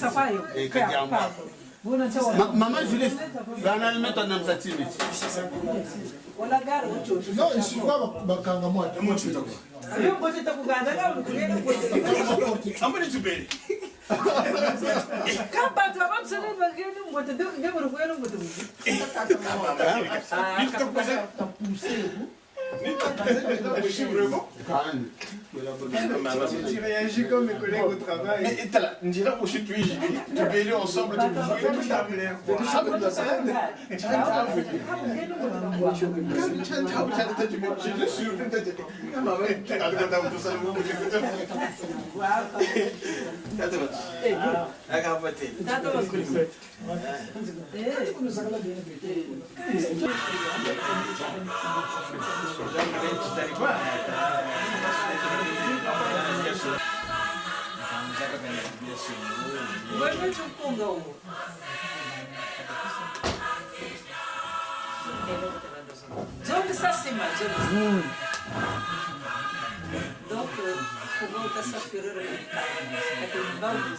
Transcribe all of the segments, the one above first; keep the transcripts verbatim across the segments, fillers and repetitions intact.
Safari. Eh, kadiambu. Buna ntawa. Ma-, Mama Juliette, bana meta na msatini. Wala gari ucho. Non, il suffit pas ba-, bakanga mwa. Ayo, mbote ta kuganda, ka uri kugenda mbote. Ambo ni tubele. Ka bantu ba nsoni bagenda mbote, donc nge uri kugenda mbote. Ah, ni ta kuza. Ni ta kuza, ni ta kuza, vraiment. Quand? Tu réagis comme mes collègues au travail. Eh, eh, tala, ndira kushi tuizi. Tubele ensemble, tu me fous. Wewe tukunga umo. Nzonzi sa sima, nzonzi. Mm. Donc, euh, comment on t'a sa ferreur avec le bambou?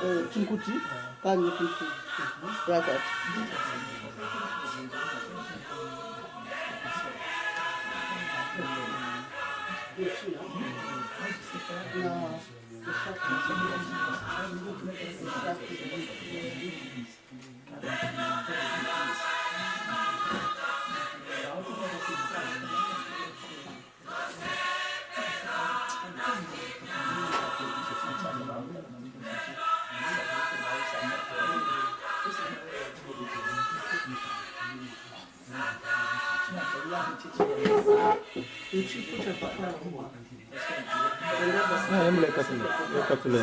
Eh, kinkuti, kani kinkuti. Yakati. Ah, embele katula, katula.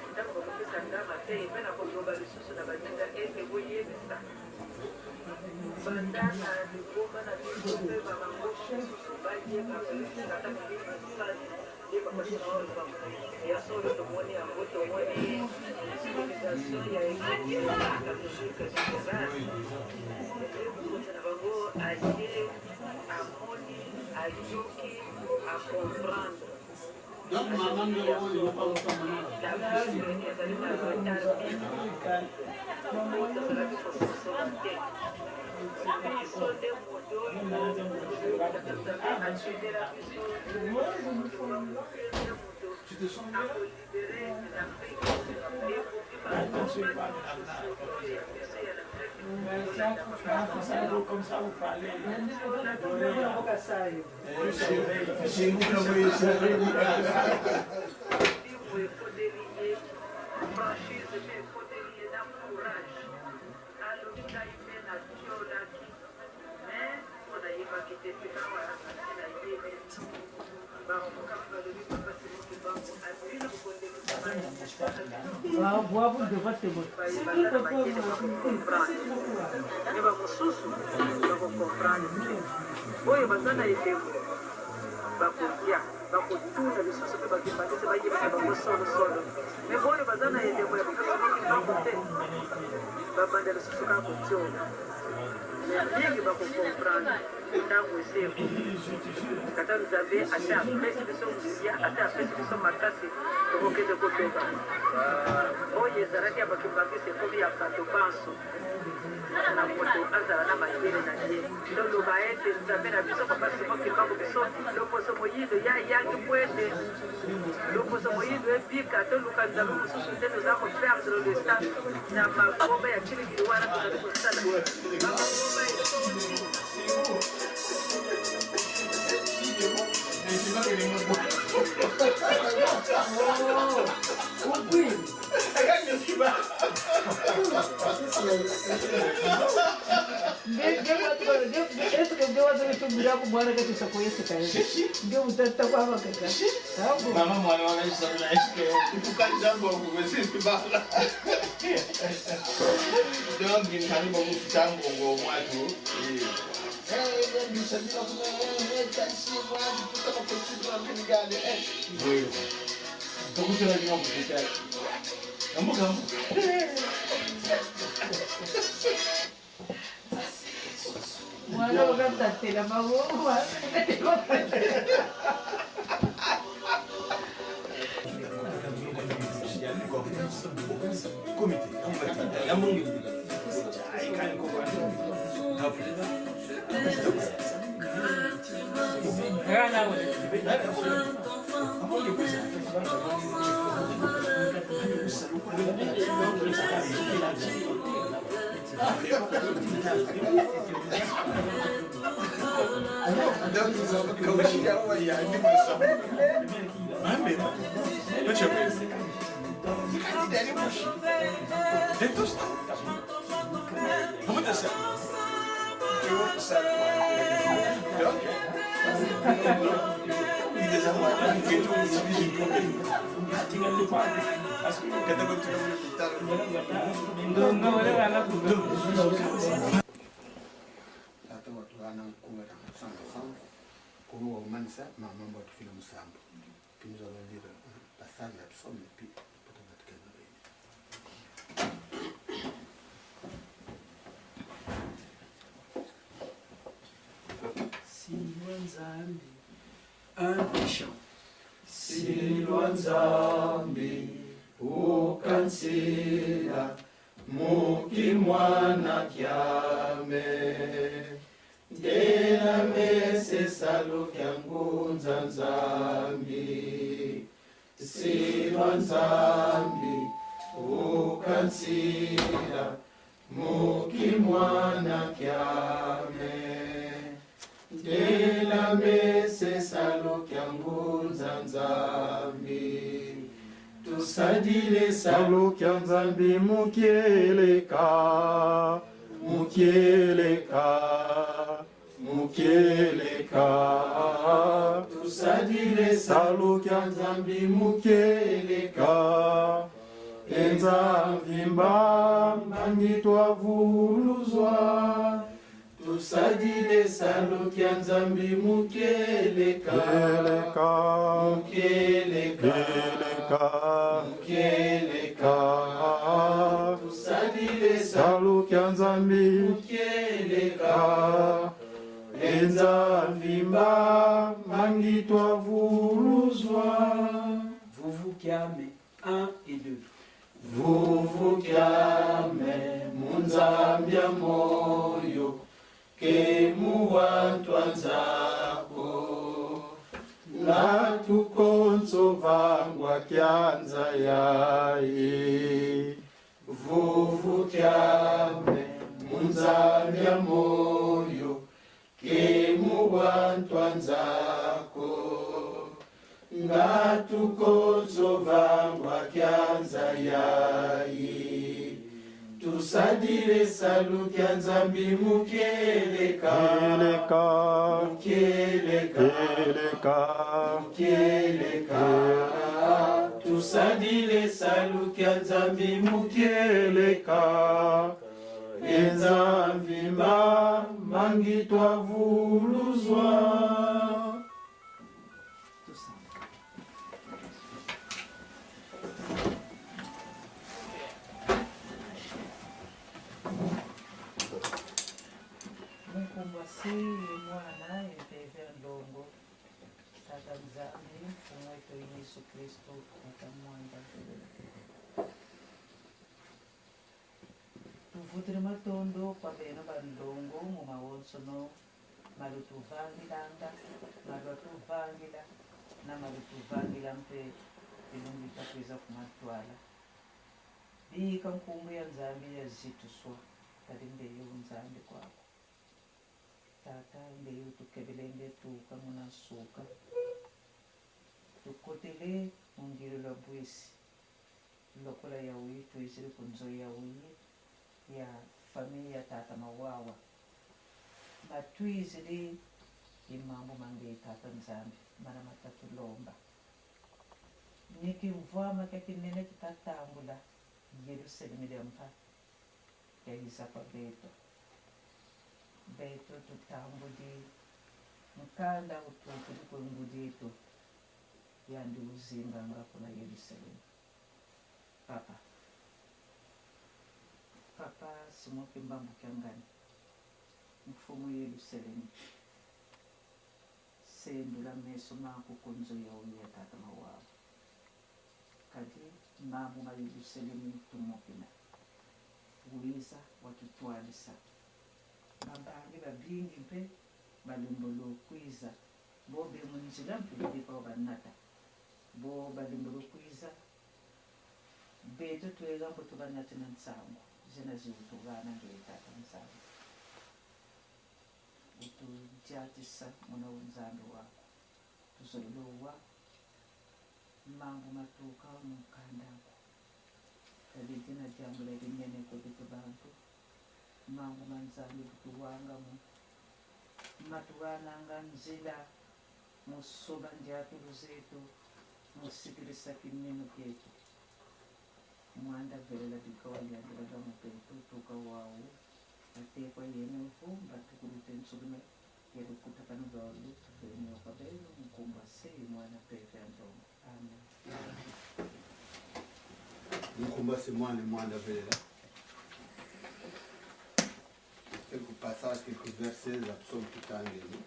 Ntango bakopesa nga mateya, mpe nakoloba lisusu na baninga ete boyebisa banda na lingomba na biso mpe babango mosusu bayeba mpe ata moninga mosali. Nde bakosala oyo bango. Ya solo, tomoni yango, tomoni civilisation ya Eglise catholique libérale. Mokonzi na bango aye, amoni, ayoki, acomprendre. Donc, maman, ndio wao ndio kwa mfano. La preuve, ezali na retard mingi. Mpo tozalaki kososola te. Biso nde moto oyo Nzambe atindela biso. Biso nde moto akolibere Afrika. Ekoki bango bato nyonso oyo ya biso ya Afrika. Comme ça, vous parlez. Franchise mpe ekoteli ye na courage. Alobi ngai mpe natiolaki, mais mpo nayebaki te, mpe awa nasi nayebi. Baavocat mpe balobi papa Simon Kimbangu azwi na kobondeli. Ah, bravo, de votre témoin. Mais bamosusu bakocomprendre te. Oyo baza na elembo bakolia, bakotuna lisusu mpe bakipakisi bayebisa bango solo solo. Mais oyo baza na elembo ya kopesa bango te, babanda lisusu kaka kotiola. Mais mingi bakocomprendre. Ntango esi ekoki. Tata Nzambe ata apesi biso nguya, ata apesi biso makasi, tokokende kotoka. Oyo ezalaki ya bakipakisi ekomi ya bato banso. Na moto azala na mayele na ye. Toloba ete Nzambe na biso, Papa Simon Kimbangu, biso loposo moyindo ya yangi kwete. Loposo moyindo ebika, toluka Nzambe mosusu te, toza koperdre le temps na magoba ya kilikili wana tozali kosala. Magoba etondi. Nge, nge watu wana, nge, nge, est-ce que nge watu wana tubira ku mwana kati sa kwa Yesu kaya? Nge utata kwa makaka. Abo. Mama mwana wana isa na iske. Tukali jambo kukwesisi bala. Donc, ngani ba kufuta mbongo mwatu. Eh, eh, eh, bisa bila kuna, eh, eh, kasi mwatu, puta kwa kufuta mbongo gani, eh. Wewe. Tokutela ni kwa kufuta. Ambuka, ambuka. Mwana wakatatela maboko. Comité. Tata watu wana nkunga na kusamba samba. Kuno wa manisa mama mbo tufila musambu. Puis nous allons lire la salle là, nous sommes, et puis, peut-être que nous allons Silwa Nzambi, un chant. Silwa Nzambi, ukansila, mu kimwana kiame. Ntela mese salu kia ngunza Nzambi. Silwa Nzambi, ukansila, mu kimwana kiame. Ntela mese salu kia ngunza Nzambi. Tusadile salu kia Nzambi mu kieleka, mu kieleka. Mukieleka, tusadila e salu kia Nzambi mukieleka. E Nza mvimba, mbangi twavuluzwa. Tusadila e salu kia Nzambi mukieleka. Kieleka. Mukieleka. Kieleka. Mukieleka. Tusadila e salu kia Nzambi mukieleka. E Nza mvimba, mbangi twavuluzwa. Vuvu kiame, un et deux. Vuvu kiame, mu Nzambi a moyo, ke mu wantu a nza ko. Ngatu konso vangwa kia nza yayi. Vuvu kiame, mu Nzambi a moyo, ke mu wantu a nza ko. Ngatu konso vangwa kia nza yayi. Tusadila e salu kia Nzambi mukieleka. Kieleka. Mukieleka. Kieleka. Kieleka. Tusadila e salu kia Nzambi mukieleka. E Nza mvimba, mbangi twavuluzwa. Tusamba. Mu nkumbu a Se, ye Mwana, ye Mpeve a Nlongo. Tata Nzambi, Mfumu eto Yesu Kristu, Tata Mwanda. Tuvutudi matondo kwa beno banlongo mu mawonsono ma lutuvangilanga, ma lwatuvangila, na ma lutuvangila mpe e lumbu ita kwiza ku mantwala. Bika nkumbu ya Nzambi yazituswa, kadi mbeyo Nzambi kwaku. Tata, mbeyo tukebelenge tuka muna nsuka. Tukotele mu ngilu lwa bwisi. Lokola yawu twizidi ku nzo yayi ya famille ya tata Mawawa, ma twizidi ye mambu ma ngeye Tata Nzambi, mana ma tatulomba. Ni kimvwama kia kinene kita tambula, Yerusalemi dia mpa yayiza kwa beto. Beto tutambudi mukanda utukidi kwe ngudi eto, yandi uzinganga kuna Yerusalemi. Papa, Papa Simon Kimbangu Kiangani, Mfumu Yerusalemi, sendula meso maku ku nzo yayi ya tata Mawawa. Kadi mambu ma Yerusalemi tumokena. Wiza watutwadisa. Bampangi babingi mpe balembolo kwiza. Bo be mu nzila mpe bidi kwa banata. Bo balembolo kwiza. Beto twega mbo tubanatina nsangu zina zi utugana ngeye Tata Nzambi. Utudiatisa muna unzambi waku. Tuzolele wa mambu matuka mu mukanda aku. Kadi dina diambu dia dinene kweto bantu. Mambu ma Nzambi kutuwanga mu, matugananga nzila mu soba ndiatulu zeto, mu sikidisa kiminu kieto. Mwanda velela bika wayandila mu mpetu tuka wawu, atekwa yeno vo mbatukulu te nsukina ya lukutakanu lwa lutu vene kwa beno, mu nkumbu a Se, Mwana, Mpeve a Nlongo. Amen. Mu nkumbu a Se, Mwana, Mwanda velela. Quelques passages, quelques versets za psaume tutangeno.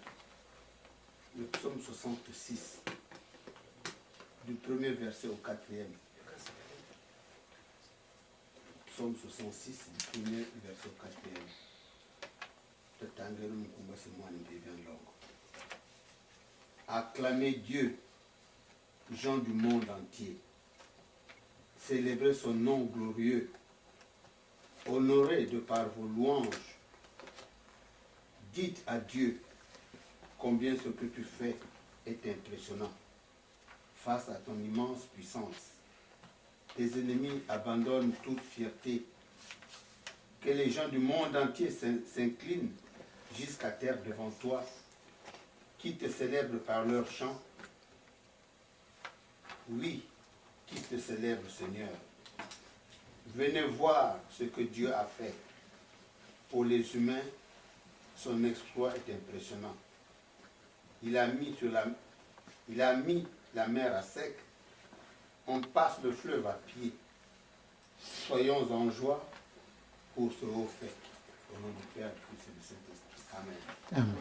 Le psaume soixante-six, du premier verset au quatrième. Psaume soixante-six, du premier verset au quatrième. Tutangeno mu nkumbu a Se, Mwana, Mpeve a Nlongo. Acclamez Dieu, gens du monde entier. Célébrez son nom glorieux. Honorez de par vos louanges. Dites à Dieu combien ce que tu fais est impressionnant. Face à ton immense puissance, tes ennemis abandonnent toute fierté. Que les gens du monde entier s'in-, s'inclinent jusqu'à terre devant toi, qui te célèbrent par leurs chants. Oui, qui te célèbrent, Seigneur. Venez voir ce que Dieu a fait. Pour les humains, son exploit est impressionnant. Il a mis sur la, il a mis la mer à sec. On passe le fleuve à pied. Soyons en joie pour ce haut fait. Au nom du Père, du Fils et du Saint-Esprit. Amen. Amen.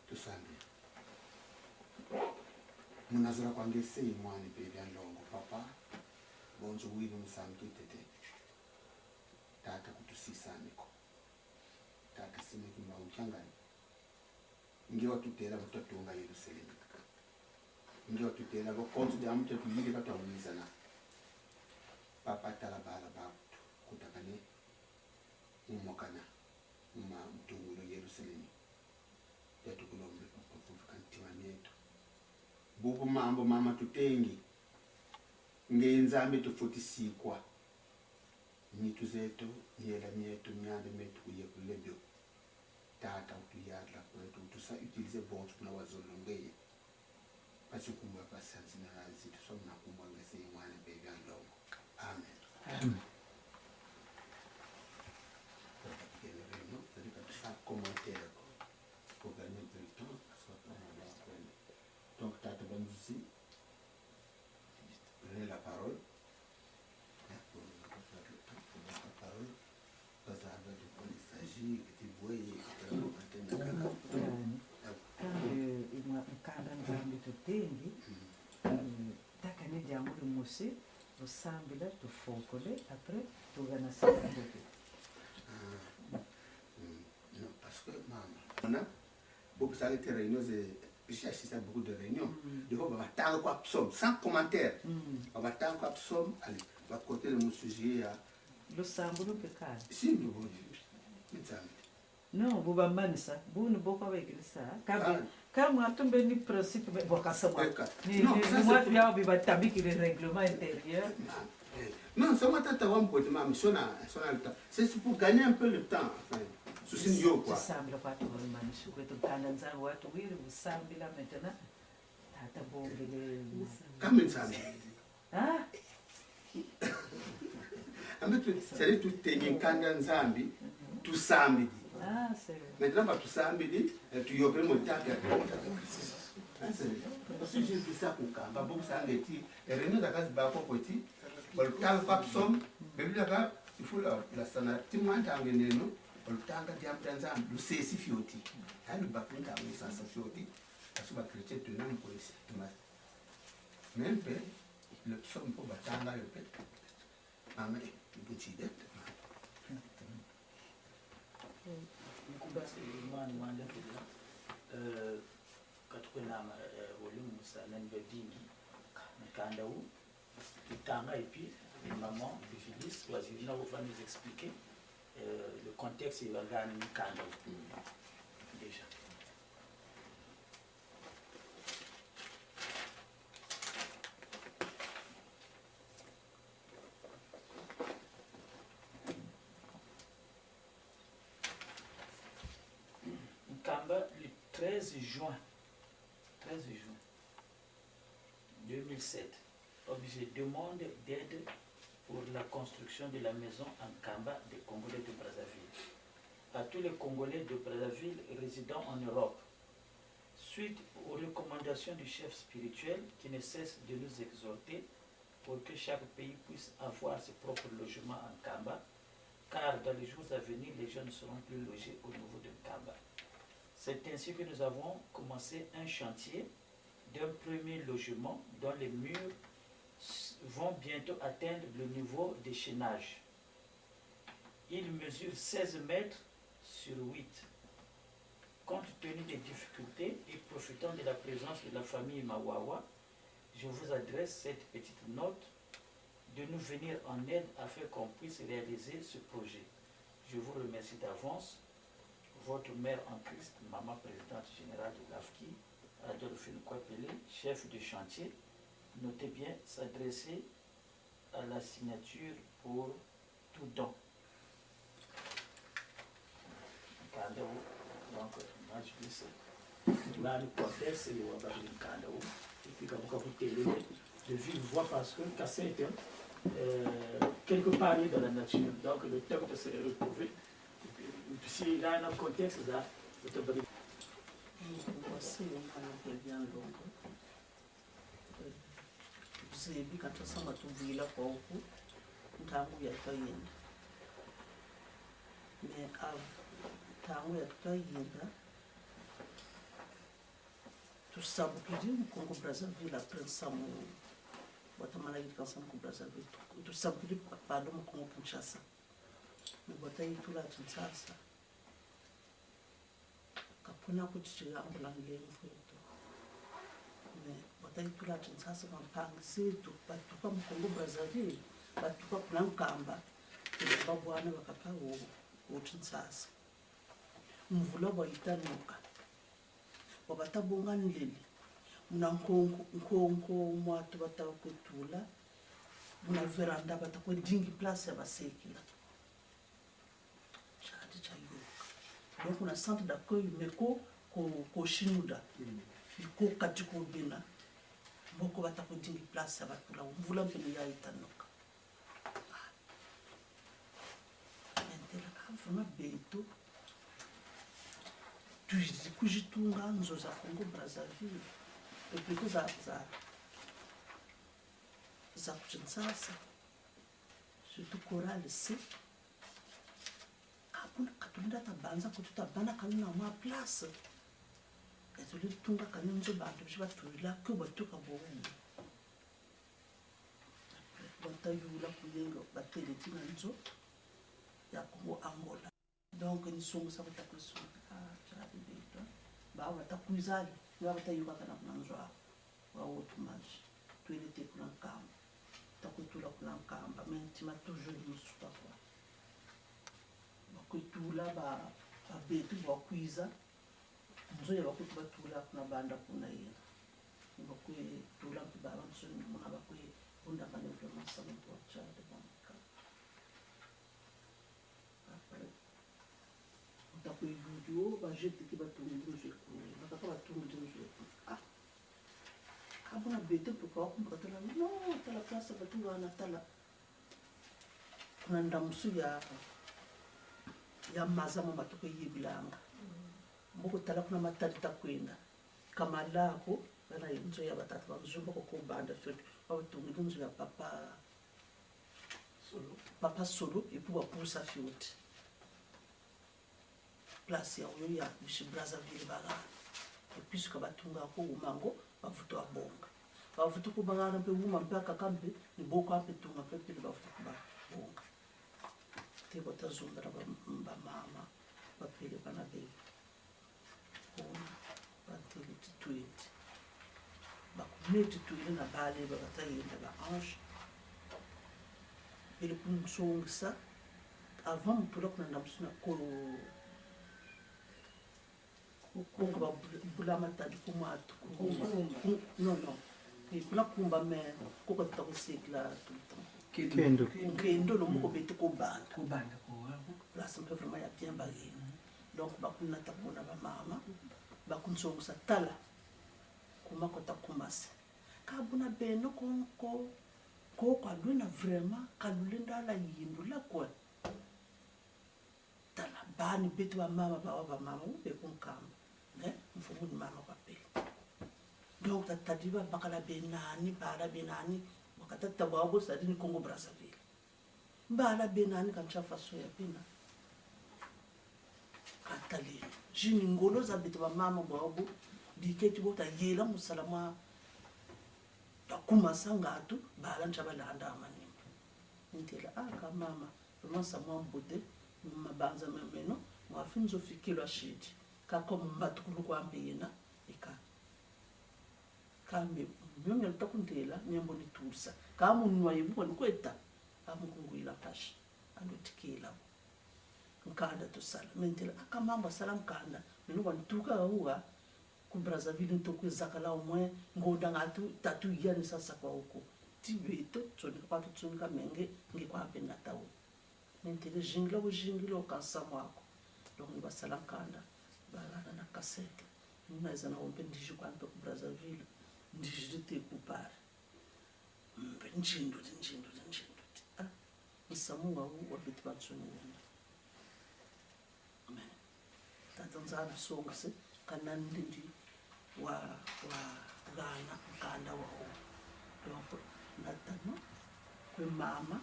Tusambila. Muna zola kwa nge se, Mwana mpe Mvia Nlongo, Papa. Bonso wina mu sambu kiantete. Tata, kutusisa ni ko. Tata, sima kimbangu kia ngani. Nge watutela vo twatunga Yerusalemi. Nge watutela vo konso diambu dia tuyidika twawizana. Papa, tala bala baku, tukutakane mu mokana, mu ma-, mu tungula Yerusalemi. Yatukulombe, Papa, voveka ntima mieto. Bubu mambu mama tutengi. Nge Nzambi tufweti sikwa. Nitu zeto, miela mieto, mianda mieto, kuyekulula bio. Tata, utuyadila kweto, utusa utiliser bonso kuna wazololo ngeye. Mpasi, nkumbu, mpasi, nzina na zitu, so muna nkumbu a nge se, Mwana mpe Mvia Nlongo. Amen. Amen. Commentaire, pour gagner un peu de temps, parce que après, on va prendre. Donc, Tata Banzuzi, prenez la parole. Hein, pour ne pas perdre le temps, prenez la parole. Parce que de quoi il s'agit, que tu vois, et que tu as commenté, mais quand même. Kanda, eh, mwa-, nkanda Nzambi tutengi, eh, takane diambu dimosi, lusambila, tufokole, après, tugana sala mbote. Ah. Mm. Non, parce que, mama, on a beaucoup ça, les réunions, j'ai, j'ai assisté à beaucoup de réunions. Mm. Des fois, on va attendre quoi, psaume, sans commentaire. Mm. On va attendre quoi, psaume, allez, on va côté de mon sujet, hein. Lusambulu mpe kala. Si, nous, bon, mais ça, non, bu bamanisa, bu ni bo kwa baikilisa. Kabe, ah, ka mwa tumbe ni principe, mais bon, ka sa mwa. Eka. Ni, non, ni, ça, ni mwa c'est pour ya bi batabikile règlement intérieur. Ah, eh. Non, c'est moi, tata, wa mbote, mama, sona, sona le temps. C'est, c'est pour gagner un peu le temps, enfin. Souci yo, quoi. Tusambila kwa tuwele manisi kweto, nkanda Nzambi watuwidi, lusambila maintenant. Tata bongele. Kame Nzambi. Ah? Ambe tu, c'est-à-dire tutengi nkanda Nzambi, tusambidi. Ah, c'est vrai. Maintenant, ba tusambidi, eh, tuyokele mo tata. Ah, c'est vrai. Parce que j'ai vu ça ku Nkamba, bon, ça, on dit, et René Zakas Bako Koti, on le tanga kwa psaume, mais lui, là, il faut la, la sana, ti mwa ntangu neno, on le tanga diambu dia Nzambi, lusesi fioti. Hein, le bakun ntangu sasa fioti, parce que ba chrétien, tu n'as pas ici, tu m'as. Mais un peu, le psaume, faut batanga un peu. Amen. Buti de. Ni kubasa mwana, mwana kila. Eh, ka tukwenda ma, eh, volume musa na ni bia bingi. Nkanda wu, tutanga et puis, maman Vigilis, waziri na, va nous expliquer, euh, le contexte, il va gagner nkanda wu. Déjà. Nkamba, le treize juin, treize juin deux mille sept, objet, demande d'aide pour la construction de la maison Nkamba des Congolais de Brazzaville. À tous les Congolais de Brazzaville résidant en Europe, suite aux recommandations du chef spirituel qui ne cesse de nous exhorter pour que chaque pays puisse avoir ses propres logements à Nkamba, car dans les jours à venir, les gens ne seront plus logés au niveau de Nkamba. C'est ainsi que nous avons commencé un chantier d'un premier logement dont les murs s-, vont bientôt atteindre le niveau des chaînages. Il mesure seize mètres sur huit. Compte tenu des difficultés et profitant de la présence de la famille Mawawa, je vous adresse cette petite note de nous venir en aide afin qu'on puisse réaliser ce projet. Je vous remercie d'avance. Votre mère en Christ, maman présidente générale de l'AFKI, Adolphine Kwapele, chef de chantier, notez bien, s'adresser à la signature pour tout don. Là, le contexte, il y a pas de cadre. Et puis, quand vous, quand vous télé, de vive voix, parce que cassette, hein, euh, quelque part, il est dans la nature. Donc, le texte s'est retrouvé. Et puis, si là, dans le contexte, là, le texte va... Voici, on va bien long. Zebi ka twasamba tuvila kwa uku, ntangu ya twayenda. Mais av-, ntangu ya twayenda, tusabukidi mu Congo Brazzaville après nsamu, bwa tamana yidika nsamu ku Brazzaville. Tu-, tusabukidi, pardon, mu Congo Kinshasa. Mais bwa tayitula Kinshasa, ka kuna kututila mbula nlemvo yeto. Mais bwa tayitula Kinshasa, bampangi zeto batuka mu Congo Brazzaville, batuka kuna Nkamba, tele babwana bakaka o, o Kinshasa. Mvula bwa yita noka, bwa bata bonga nlele, muna nkonko, nkonko mwa tu bata kwe tula, muna véranda bata kwe dingi place ya basekila. Tiadi tiayoka. Donc, kuna centre d'accueil, mais ko, ko, ko Shinouda. Mm. Ni ko kati ko bena. Mboko bata kwe dingi place ya batula. Mvula mpe ni ya yita noka. Ah. Maintenant, ah, vraiment, beto. Tuizi kuizi tunga nzo za Congo Brazzaville. Et puis za, za, za ku Kinshasa. Surtout Chorale C. Ka kuna ka tulenda ta banza ko, tuta banda kani na mwa place. Ka tulendi tunga kani nzo bantu bizi batula, que batuka bo. Bata yula kuyenga, batele tina nzo ya Congo Angola. Donc, ni songo sa bata kwe songo. Ah, tiadi beto. Ba bata kwiza, ba bata yoka kana kuna nzo awa. Wa haute marche. Twele te kuna Nkamba. Ta kwe tula kuna Nkamba. Mais ntima toujours ni mu suka kwa. Ba kwe tula ba, ba beto ba kwiza. Nzo ya ba kwe batula kuna banda kuna yena. Ba kwe tula mpe babansoni muna ba kwe vundakana vraiment samu kwa tiadi banka. Après, uta kwe yudi o, ba jeti ki batungi nzo eku. Bakaka batungi nzo eku. Ah. Ka buna beto mpe kwa kumba katala, non, tala place batu wana tala. Kuna ndambusu ya, ya maza ma matuka yibilanga. Mboko tala kuna Matadi ta kwenda. Kamala ko, bana nzo ya batata ba Nzumba ko ko banda fioti. Ba batungidi nzo ya papa Solo. Papa Solo, et puis ba pusa fioti. Place ya oyo ya bisi Brazzaville bagana. Et puis ka batunga ko uma ngo, bavutu wa bonga. Bavutu ko bagana mpe uma mpe akaka mpe, ni bo kwa mpe tunga mpe pele bavutu ko ba bonga. Te bata zonza na ba, ba mama, ba pele bana bebe. Ona, bantele ti twenti. Ba kuneti twele na bale ba bata yenda ba ange. Bele kunsongisa, avant mu tula kuna ndambusu na ko, ko, ko ba bula-, bula Matadi ku matu, ku, ku, non, non. Ni kuna Kumba, mais ko ka tuta kusekila tout le temps. Kendo. Ku Nkendo, lo mu ko beto ko banda. Ko banda ko, ah. Place mpe vraiment ya bien bagena. Donc, ba kunata kuna ba mama, ba kunsongisa tala. Kuma ko ta kumase. Ka buna beno ko, ko, ko kwa lwena vraiment, ka lulenda la yindula ko. Tala bani beto ba mama, ba, ba mama, ube ku Nkamba. Eh? Mfumu ni mama kwa pele. Donc, ta, tadi ba bakala be nani, bala be nani, wakata tabwa bo sadi ni Congo Brazzaville. Bala be nani kansi faso ya bena. Ka tala. Zini ngolo za beto ba mama bwabu, diketi bo ta yela mu sala mwa, ta kumasa ngatu, bala nsa ba landa manima. Ntela, ah, ka mama, vraiment samu mbote, mabanza me meno, mwa finzo fikilo ashidi. Ka ko mbatukulu kwa mbe yena, ika. Kambe, mio mia luta kuntela, mia mbo ni tulisa. Ka mu nwa ye bu kwa ni kweta, ka mu kungwila mpasi. Ando tikela bo. Nkanda tusala. Me ntela, ah, ka mama sala nkanda. Meno kwa ntuka uwa, ku Brazzaville nto kwe zakala au moins, ngonda ngatu, tatu yani sasa kwa uko. Ti beto, tsonika kwa tu tsonika menge, nge kwa mpe nata uko. Me ntele zingila bu zingila o kansa mwako. Donc, ni basala nkanda. Bagana na kasete. Muna eza na ombe ndiji kwa mpe ku Brazzaville. Ndiji di te kupari. Mpe nzindudi, nzindudi, nzindudi. Ah, nsamu nga wu waviti bansoni wuna. Mais Tata Nzambi songese, kana ndindi wa, wa gana nkanda wa wo. Donc, notamment, kwe mama,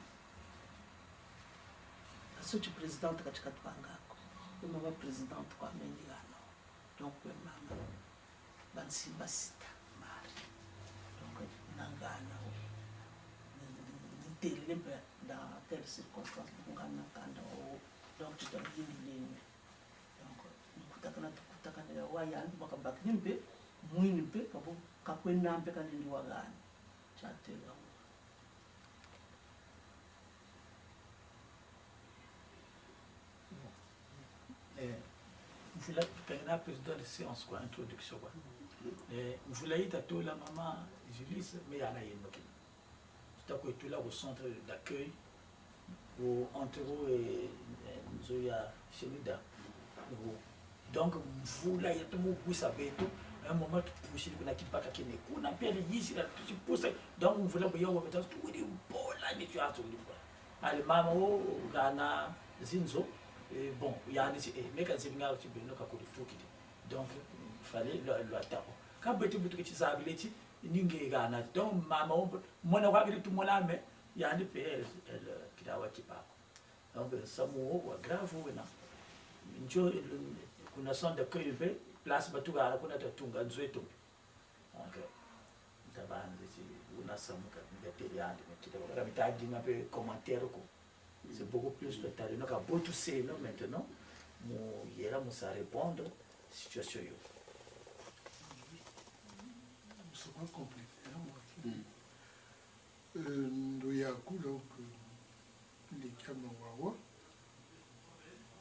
aso ti présidente kati kati bangako. Kwe mama présidente kwa meni gana. Donc, kwe mama, bansi basita, mari. Donc, na gana wo. Nitelele mpe dans telle circonstance, ngana nkanda wa wo. Donc, ti ta yindi lenge. Donc, nkutakana, tukutakana ya wa yandi, bakabakini mpe, mwini mpe, kabo, kakwena mpe kanindi wa gana. Tiatela. Eh, mvula, tena président de séance, quoi, introduction, quoi. Eh, mvula yi ta tula mama Julius, mais yana yeno kina. Tuta kwe tula au centre d'accueil, au entre, eh, eh, nzo ya Shenida. Au Donc, mvula ya tumu gusa beto, un moment tupusiri kuna kibaka kene. Kuna mpe ali yizira, tusipusa. Donc, mvula mbo yawa beto, tuwiri mbola ni tuanzo ni mbola. Ali mama wo, gana zinzo, eh, bon, yani si, eh, meka nzibinga ti beno kakuri tukidi. Donc, fallait le, le attaquer. Ka beto butu kiti zabile ti, ninge gana. Donc, mama wo, mwana kwa kiri tumona me, yani pe, elle, elle, kira wa kibako. Donc, nsamu wo wa grave wena. Njo, kuna centre d'accueil mpe, place batugala kuna ta tunga nzo eto mpe. Donc, ntabanzi si una samu ka, ngateli andi, mais kita, kaka mitadi nga mpe commentaire ko. C'est beaucoup plus total. Donc, à Botuseno maintenant, mu yela mu sa répondre, situation yo. Nous sommes pas compliqués, hein, moi. Euh, ndoyaku, donc, euh, les Kiama Wawa,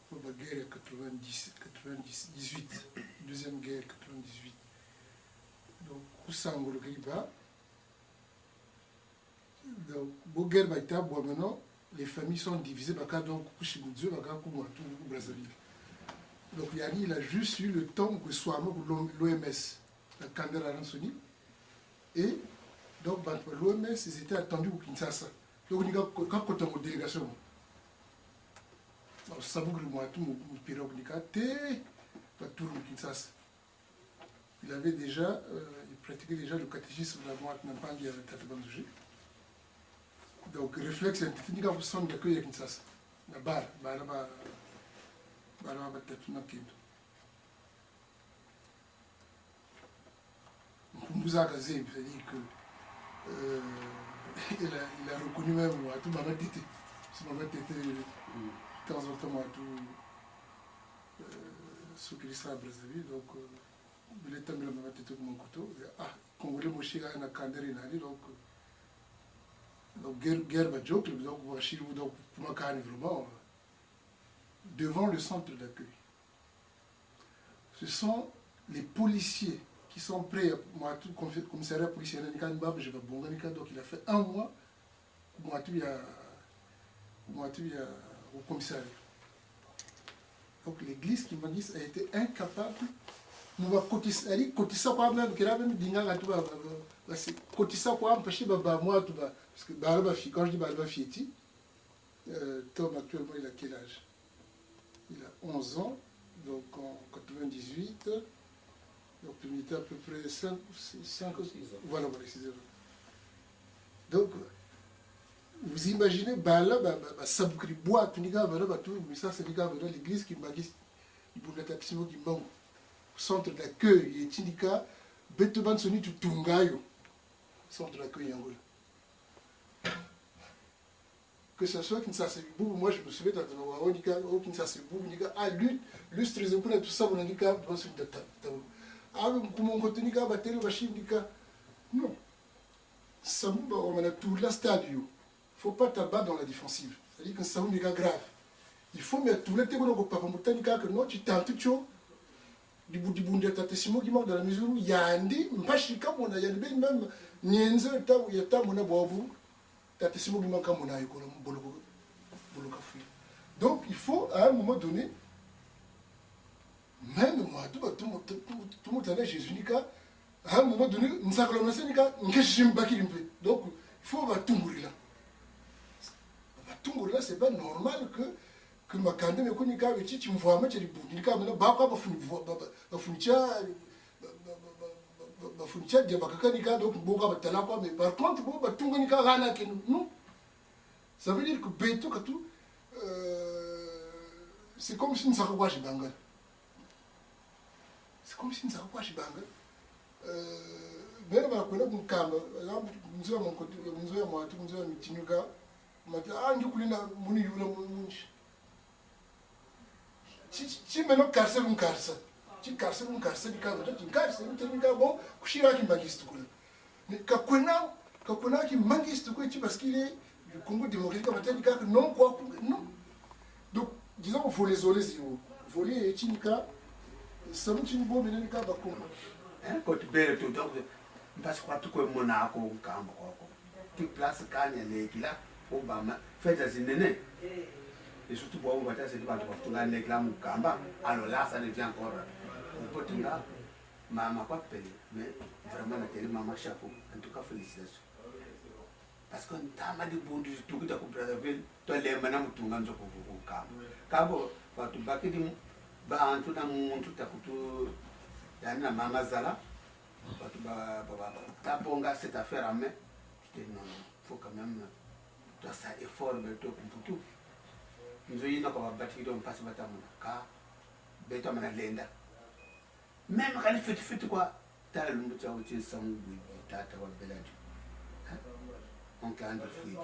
pour la guerre quatre-vingt-dix, quatre-vingt-dix, dix-huit, deuxième guerre quatre-vingt-dix-huit. Donc, kusangulu kiba. Donc, bo guerre ba ita bwa maintenant, les familles sont divisées, baka donc kushi Budzo, baka ku Mwatu, ku Brazzaville. Donc, yani, il a juste eu le temps que soit l'O M S, la Kandera Ransoni, et donc, bantu ba l'O M S, ils étaient attendus au Kinshasa. Donc, ni ka, ka kota mo délégation. Bon, sabu que le Mwatu, mon, mon pire, ni ka te, ba tulu Kinshasa. Il avait déjà, euh, il pratiquait déjà le catéchisme de la Mwatu na mpangi ya Tata Banzuzi. Donc, réflexe ya ntete ni ka ku centre d'accueil ya Kinshasa. Na bar, bala ba, bala ba tatu na kendo. Nkumbu zaka zebi, c'est-à-dire que, euh, il a, il a reconnu même, à tout moment, Tete. Ce moment, Tete, de temps en temps, à tout, euh, ce qui sera à Brazzaville, donc, euh, il est tombé là, Tete, mon couteau. Ah, Congolais, mon chien, na kandere nani, donc, euh, donc, guerre, guerre, bah, joke, donc, voilà, chez vous, donc, pour moi, quand même, vraiment, euh, devant le centre d'accueil. Ce sont les policiers qui sont prêts à, moi, tout confi-, commissariat policier, ni ka ni baba, je vais bonga, ni ka, donc il a fait un mois, moi, tout, il y a, moi, tout, il y a au commissariat. Donc l'église kimbanguiste a été incapable, mu ba kotisa, ali kotisa kwa même, kila même dinga nga tu ba, ba, ba, ba, c'est kotisa kwa mpasi ba, ba, moi, tout ba, parce que ba, ba, fi-, quand je dis ba, ba, fieti, euh, Tom, actuellement, il a quel âge ? Il a onze ans, donc en quatre-vingt-dix-huit, donc il était à peu près cinq, cinq, six ans. Voilà, voilà, six ans. Donc, vous imaginez, bala, ba, ba, ba, sabukiri bwa, tu ni ka, bala, ba, tu, mais ça, c'est ni ka, bala, l'église kimbanguiste, Ibunda Tatisimo Kimbangu, centre d'accueil, et ti ni ka, beto bansoni tutunga yo, centre d'accueil ya Angola. Que ce soit Kinshasa Bibubu, moi je me souviens, dans le Wawa, ni ka, au Kinshasa Bibubu, ni ka, ah, lut-, lustre, kuna tout ça, on a ni ka, dans ce ta-, ta-, ah, le Kumongo, ni ka, ba tele, ba shi, ni ka. Non. Samu ba, on a tout la stade, yo. Faut pas taper dans la défensive. C'est-à-dire que ça, on est grave. Il faut mettre tout le temps, on a pas, pour ni ka, que non, tu t'en tout, dibu-, dibundu ya Tata Simon Kimbangu dans la mesure où yandi, mpasi kamona, yandi beni même, nienzo ya ta-, ya tamona bwabu, Tata Simon Kimbangu kamona yo kola mu boloko, boloko fui. Donc, il faut, à un moment donné, même moi, Tout, tout, tout le monde a Jésus ni kaka, à un moment donné, nsakala mase ni kaka, nge shimba kiri mpe. Donc, il faut batungulila. Batungulila, c'est pas normal que, que makanda me kuni kaka, titi mvwama tiri bundi, ni kaka, maintenant, ba kwa bafuni mvwa-, ba, ba, bafuni tia, ba, ba, bafuni tia dia bakaka ni kaka, donc, bo kwa batala kwa, mais par contre, bo batunga ni kaka, gana ke, non. Ça veut dire que beto katu, euh, c'est comme si nsaka kwa shibanga. C'est comme si nsaka kwa shibanga. Euh, beno ba kwenda kunkamba, là, mzo ya Monkoto, mzo ya Mwatu, mzo ya Mitinuka, mati, ah, ndio kulina muni yula mu-, munchi. Ti, ti, ti meno karsa, un karsa. Ti karsa, un karsa, di kamba, ti karsa, un teni kamba, bon, kushira ki magistu kula. Mais ka kwena, ka kwena ki magistu kwe ti basculer, le Congo démocratique, ka batadi kaka, non, quoi, non. Donc, disons, volet zole zio. Volet éthique, samu ti ni bo mene ni kaka Bakongo. Hein, côté belle tout, donc, parce que tu connais Monaco, Kambo, quoi, quoi. Ti place kani ya lekila, obama, fête zinene. Et surtout, bon, on va dire, c'est pas tout le monde lekila Mukamba. Alors là, ça devient encore compliqué. Mama kwa pele, mais vraiment, na tele mama chapeau. En tout cas, félicitations. Parce que ntama dibundu tukuta ku Brazzaville, to lemba na mutunga nzo ku, ku, ku Kambo. Kambo, bantu bakidi mu-, bantu na muntu ta kutu, yani na mama zala, bantu ba, ba, ba, ba, ta bonga cette affaire en main. Je dis non, non, faut quand même, tu as ça effort, mais tu es Kumputu. Nzo yina kwa babati kido mpasi bata muna, ka, beto mana lenda. Même kani fiti fiti kwa, tala lumbu tia uti samu bui, tata wa Bellade. Hein? Oncle Andrew Fouidi.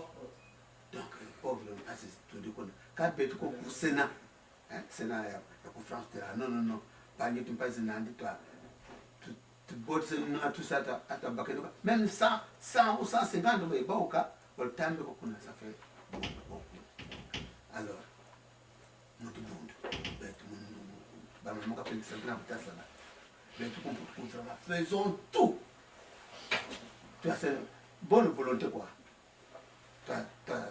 Donc, euh, pauvre, on passe tout de côté. Quand beto ko ku Sénat, hein, Sénat ya, ya ku France, t'es là. Non, non, non. Pas du tout, pas un an, toi. Tu, tu bottes, non, tout ça, t'as, t'as baqué, même cent, cent ou cent cinquante, mais bon, au cas, on le temps de beaucoup, ça fait beaucoup, beaucoup. Alors, mu dibundu. Beto mu, mu, mu, ba mama ka pele sangana buta sana. Beto ku Mputu ku travail. Faisons tout. Tu as cette bonne volonté, quoi. T'as, t'as,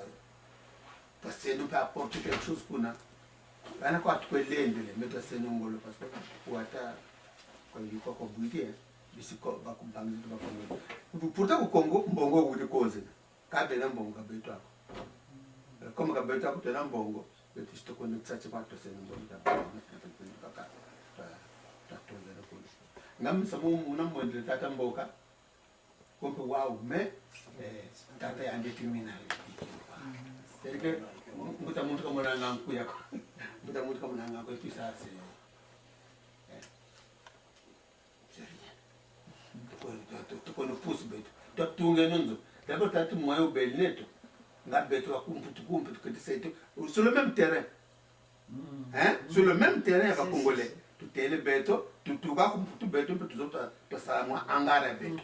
t'as essayé de apporter quelque chose kuna. Ana kwa tukwelendele, mais t'as essayé ngolo parce que wata kwa yiko kwa bwidi, eh. Bisi ko, bakumpangi tu bakumpangi. Pourtant ku Congo, mbongo wudi koze. Ka bena mbongo ka beto ako. Comme ka beto ako tena mbongo, beto si tokona tsatsi kwa tosena mbongo ta beto, ta, ta, ta, ta, ta, ta, ta, ta, ta. Nga mi samu muna mwendele tata mboka, kompe wau, mais, eh, tata yandi ti mina yo. C'est-à-dire que, mbuta muntu ka mona nga nkuya ko. Mbuta muntu ka mona nga nkuya, et puis ça, c'est, eh. C'est rien. Tuko, tu, tu, tuko no pousse beto. Tutunga no nzo. D'abord, tatu moyo bel neto. Nga beto wa ku Mputu, ku Mputu, que c'est tout. Sur le même terrain. Hein? Sur le même terrain, ya ba Congolais. Tutele beto, tutuka ku Mputu beto, mpe tuzo ta, ta sala mwa hangar ya beto.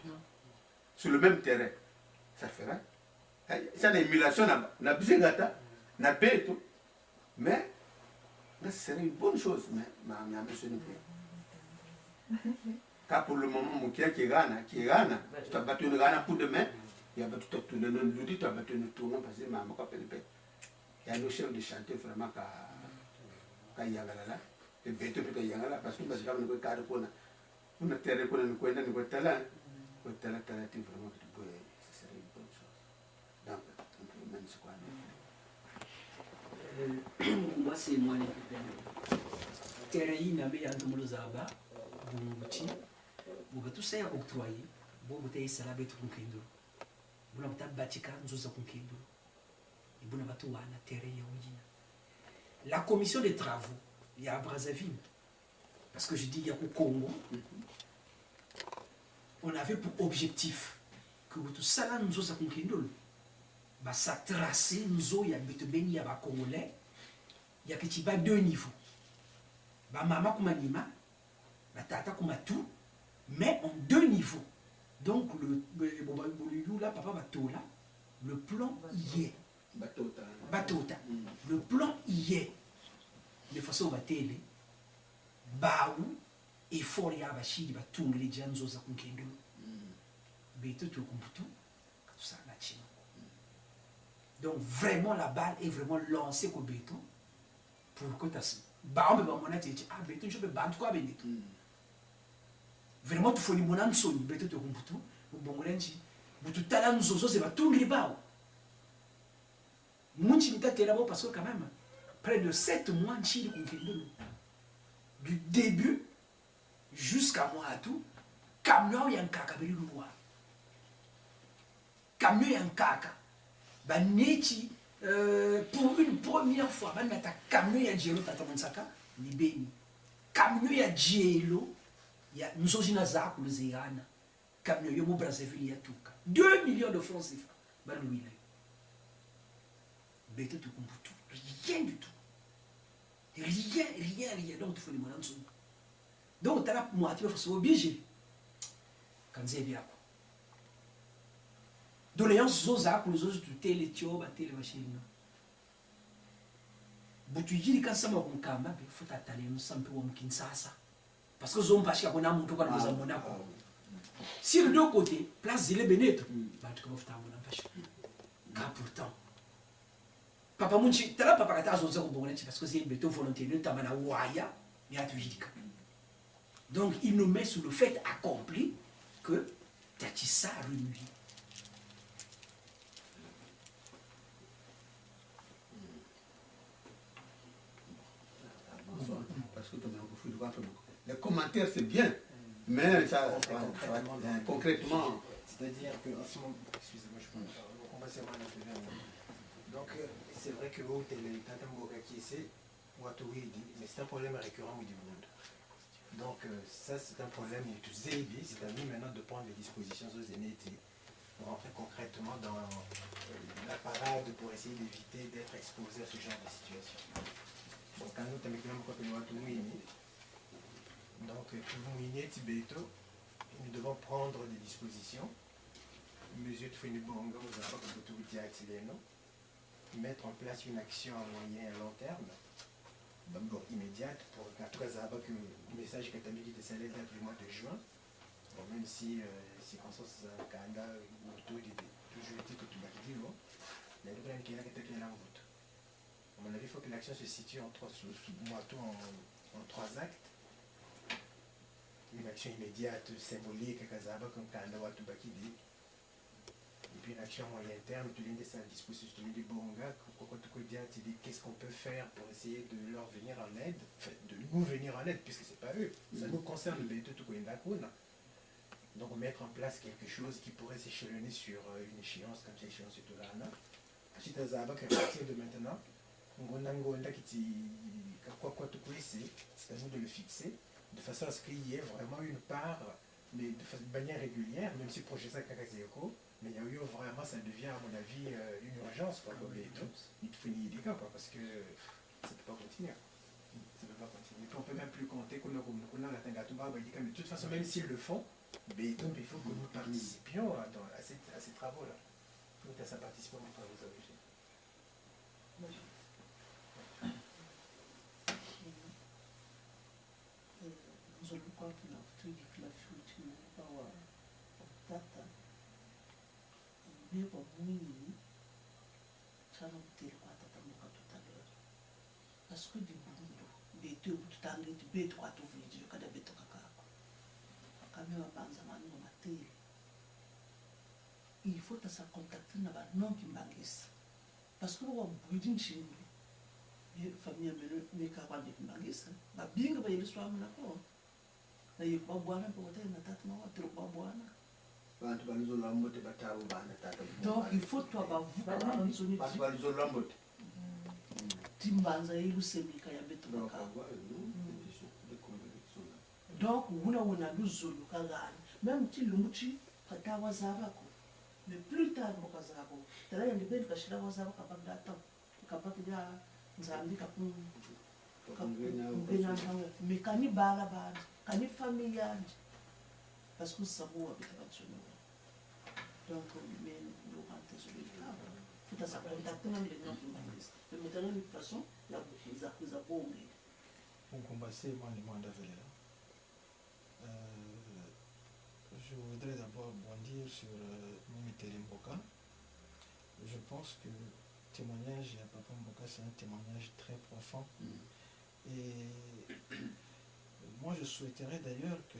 Sur le même terrain. Ça fera. Hein? Ça, l'émulation na, na bizingata, na beto. Mais, mais ce serait une bonne chose, mais, mais, mais, mais ce n'est plus. Car pour le moment, mon qui est Ghana, qui est Ghana, tu as battu le Ghana pour demain, il y a battu tout le monde, lui, tu as battu le tournant, parce que maman, quand elle paie. Il y a nos chefs de chantier vraiment, quand, quand il y a là, là, et bien, tu peux y aller là, parce que, parce que, quand on a, on a terre, on a, on a, on a talent, on a talent, talent, vraiment, tu peux, ce serait une bonne chose. Donc, même c'est quoi, Eh, moi, c'est moi le pépin. Terrain yina me yantu mu luzaba, bungu ti, bu batusa ya octroyer, bo bu ta yisala beto ku nkendulu. Buna bu ta batika nzo za ku nkendulu. E buna batuwana terrain ya uyina. La commission des travaux ya Brazzaville, parce que je dis ya ku Congo, on avait pour objectif que bu tusala nzo za ku nkendulu, ba sa tracer nzo ya beto beni ya ba Congolais, ya ke ti ba deux niveaux. Ba mama ku manima, ba tata ku matu, mais en deux niveaux. Donc, le, le, bon, bah, bon, le yula, papa Batola, le plan y est. Batota. Batota. Le plan y est. De façon batele, bawu, effort ya basidi batungidi dia nzo za ku nkendulu. Beto tu ku Mputu, ka tusala tina. Donc vraiment la balle est vraiment lancée ku beto pour que ta si. Bawu mpe bamona ti, ah, beto njo mpe bantu kwa beni tu. Vraiment, tufweni mona nsoni, beto twe ku Mputu, mu bongo dia nsi, bu tutala nzo zozo ze batungidi bawu. Mu nsi ntatela bo, parce que quand même, près de sept mois, nsi yidi ku nkendolo. Du début jusqu'à mwatu, camion ya nkaka beri luwa. Camion ya nkaka. Baneti, euh, pour une première fois, banata camion ya dielo, tata Mansaka, ni beni. Camion ya dielo, ya nzo zina zakulu ze hana. Camion yo mu Brazzaville yatuka. Deux millions de francs C F A, baluwila yo. Beto twe ku Mputu, rien du tout. Rien, rien, rien. Donc, tufweni mona nsoni. Donc, tala mwatu ba fasi obligé. Ka nzebi ko. Doléances zo zakulu zozo tutele tio, batele ba shilina. Bu tuyidika nsamu wa ku Nkamba, be faut tataleno nsamu mpe wa mu Kinshasa. Parce que zo mpasi ka kuna muntu kwa luza mona ko. Sur les deux côtés, place zile beneto, bantu ka bafweti mona mpasi. Ka pourtant. Papa mu nsi, tala papa kata zonza ku bongo dia nsi, parce que c'est beto volonté, notamment na waya, mais atuyidika. Donc, il nous met sous le fait accompli que Tatisa a remué. Bonsoir. Parce que tu m'as beaucoup fait le ventre, donc. Les commentaires, c'est bien, mais ça, ça va, ça va, euh, concrètement. C'est-à-dire que en ce moment, excusez-moi, je peux, on va se rendre. Donc, euh, c'est vrai que au télé, tata Mboka Kiese, watu widi, mais c'est un problème récurrent mu dibundu. Donc, euh, ça, c'est un problème mu tuzebi, c'est à nous maintenant de prendre les dispositions zo zeneti pour rentrer concrètement dans, euh, la parade pour essayer d'éviter d'être exposé à ce genre de situation. Donc, quand nous, tamikina mukwa pene watu mwini, donc, euh, pour mwini eti beto, nous devons prendre des dispositions. Mesure tufweni bonga, mu zaba ko beto bu diatileno. Mettre en place une action à moyen et à long terme. D'abord immédiate, pour que, en tout cas, zaba que message katamiki te sale date du mois de juin. Bon, même si, euh, circonstances za kanda, autour de, toujours été que tu m'as dit, bon, il y a des problèmes qui est là, qui est là, en route. À mon avis, il faut que l'action se situe en trois, sous, sous, moi, tout en, en trois actes. Une action immédiate, symbolique, kazaba, comme kanda watu bakidi. Et puis une action à moyen terme, tulenda sa disposition, tulenda bonga, kwa, kwa tuko diatili, qu'est-ce qu'on peut faire pour essayer de leur venir en aide, enfin, de nous venir en aide, puisque c'est pas eux, ça nous concerne, mais tout, tout, donc mettre en place quelque chose qui pourrait s'échelonner sur, euh, une échéance, comme ça, échéance de l'année. Ensuite, à zaba qu'à partir de maintenant, ngonda ngonda kiti, kwa, kwa tukwese, c'est à nous de le fixer, de façon à ce qu'il y ait vraiment une part, mais de fa-, de manière régulière, même si projet ça kaka zeko, mais il y a eu vraiment, ça devient, à mon avis, euh, une urgence, quoi, comme les deux, il faut une idée, quoi, parce que ça peut pas continuer. Ça peut pas continuer. Puis on peut même plus compter qu'on a, qu'on a, qu'on a, mais de toute façon, même s'ils le font, mais donc il faut que nous participions à, dans, à ces, à ces travaux-là. Faut que ça participe aux travaux, ça, oui. Nzololo kwa tuna vutu yidikila fioti mu mukwa wa tata. Mbe kwa mwini, tala mutele kwa tata Mboka tout à l'heure. Parce que dibundu, beto bu tutangidi, beto kwa tuvwidi, ka dia beto kaka ko. Ka mpe ba mbanza mani mo matele. Il faut ta sa contacter na ba non-kimbanguistes. Parce que wabwidi nsindu. Ye famille meno, me ka kwandi kimbanguiste. Babingi bayele swamuna ko. Na ye kubabwana mpe kota na tata mawa, telo kubabwana. Bantu ba luzolo lwa mbote bata bu bana tata. Donc, il faut twabavuka, bantu ba luzolo lwa mbote. Ti mbanza ye lusemika ya beto kaka. Donc, wuna wuna luzolo kagani. Même ti lumbu ti kata wazaba ko. Mais plus tard, mbo kazaba ko. Tala yandi beni kasila wazaba kabanda tata. Kabakidi Nzambi kaku-, kaku-, kakumvena ntangu. Mais kani bala bandi, kani famille yandi. Parce que sabu wa bita bansoni. Donc, mais, nous, on est désolé. Faut ta sa contacter même les gens qui m'ont dit. Mais maintenant, de toute façon, la, ils a, ils a bon. Bon, combat, c'est moi, les mois d'avril, là. Euh, je voudrais d'abord bondir sur, euh, Mimi Telemboka. Je pense que le témoignage à Papa Mboka, c'est un témoignage très profond. Mm. Et moi, je souhaiterais d'ailleurs que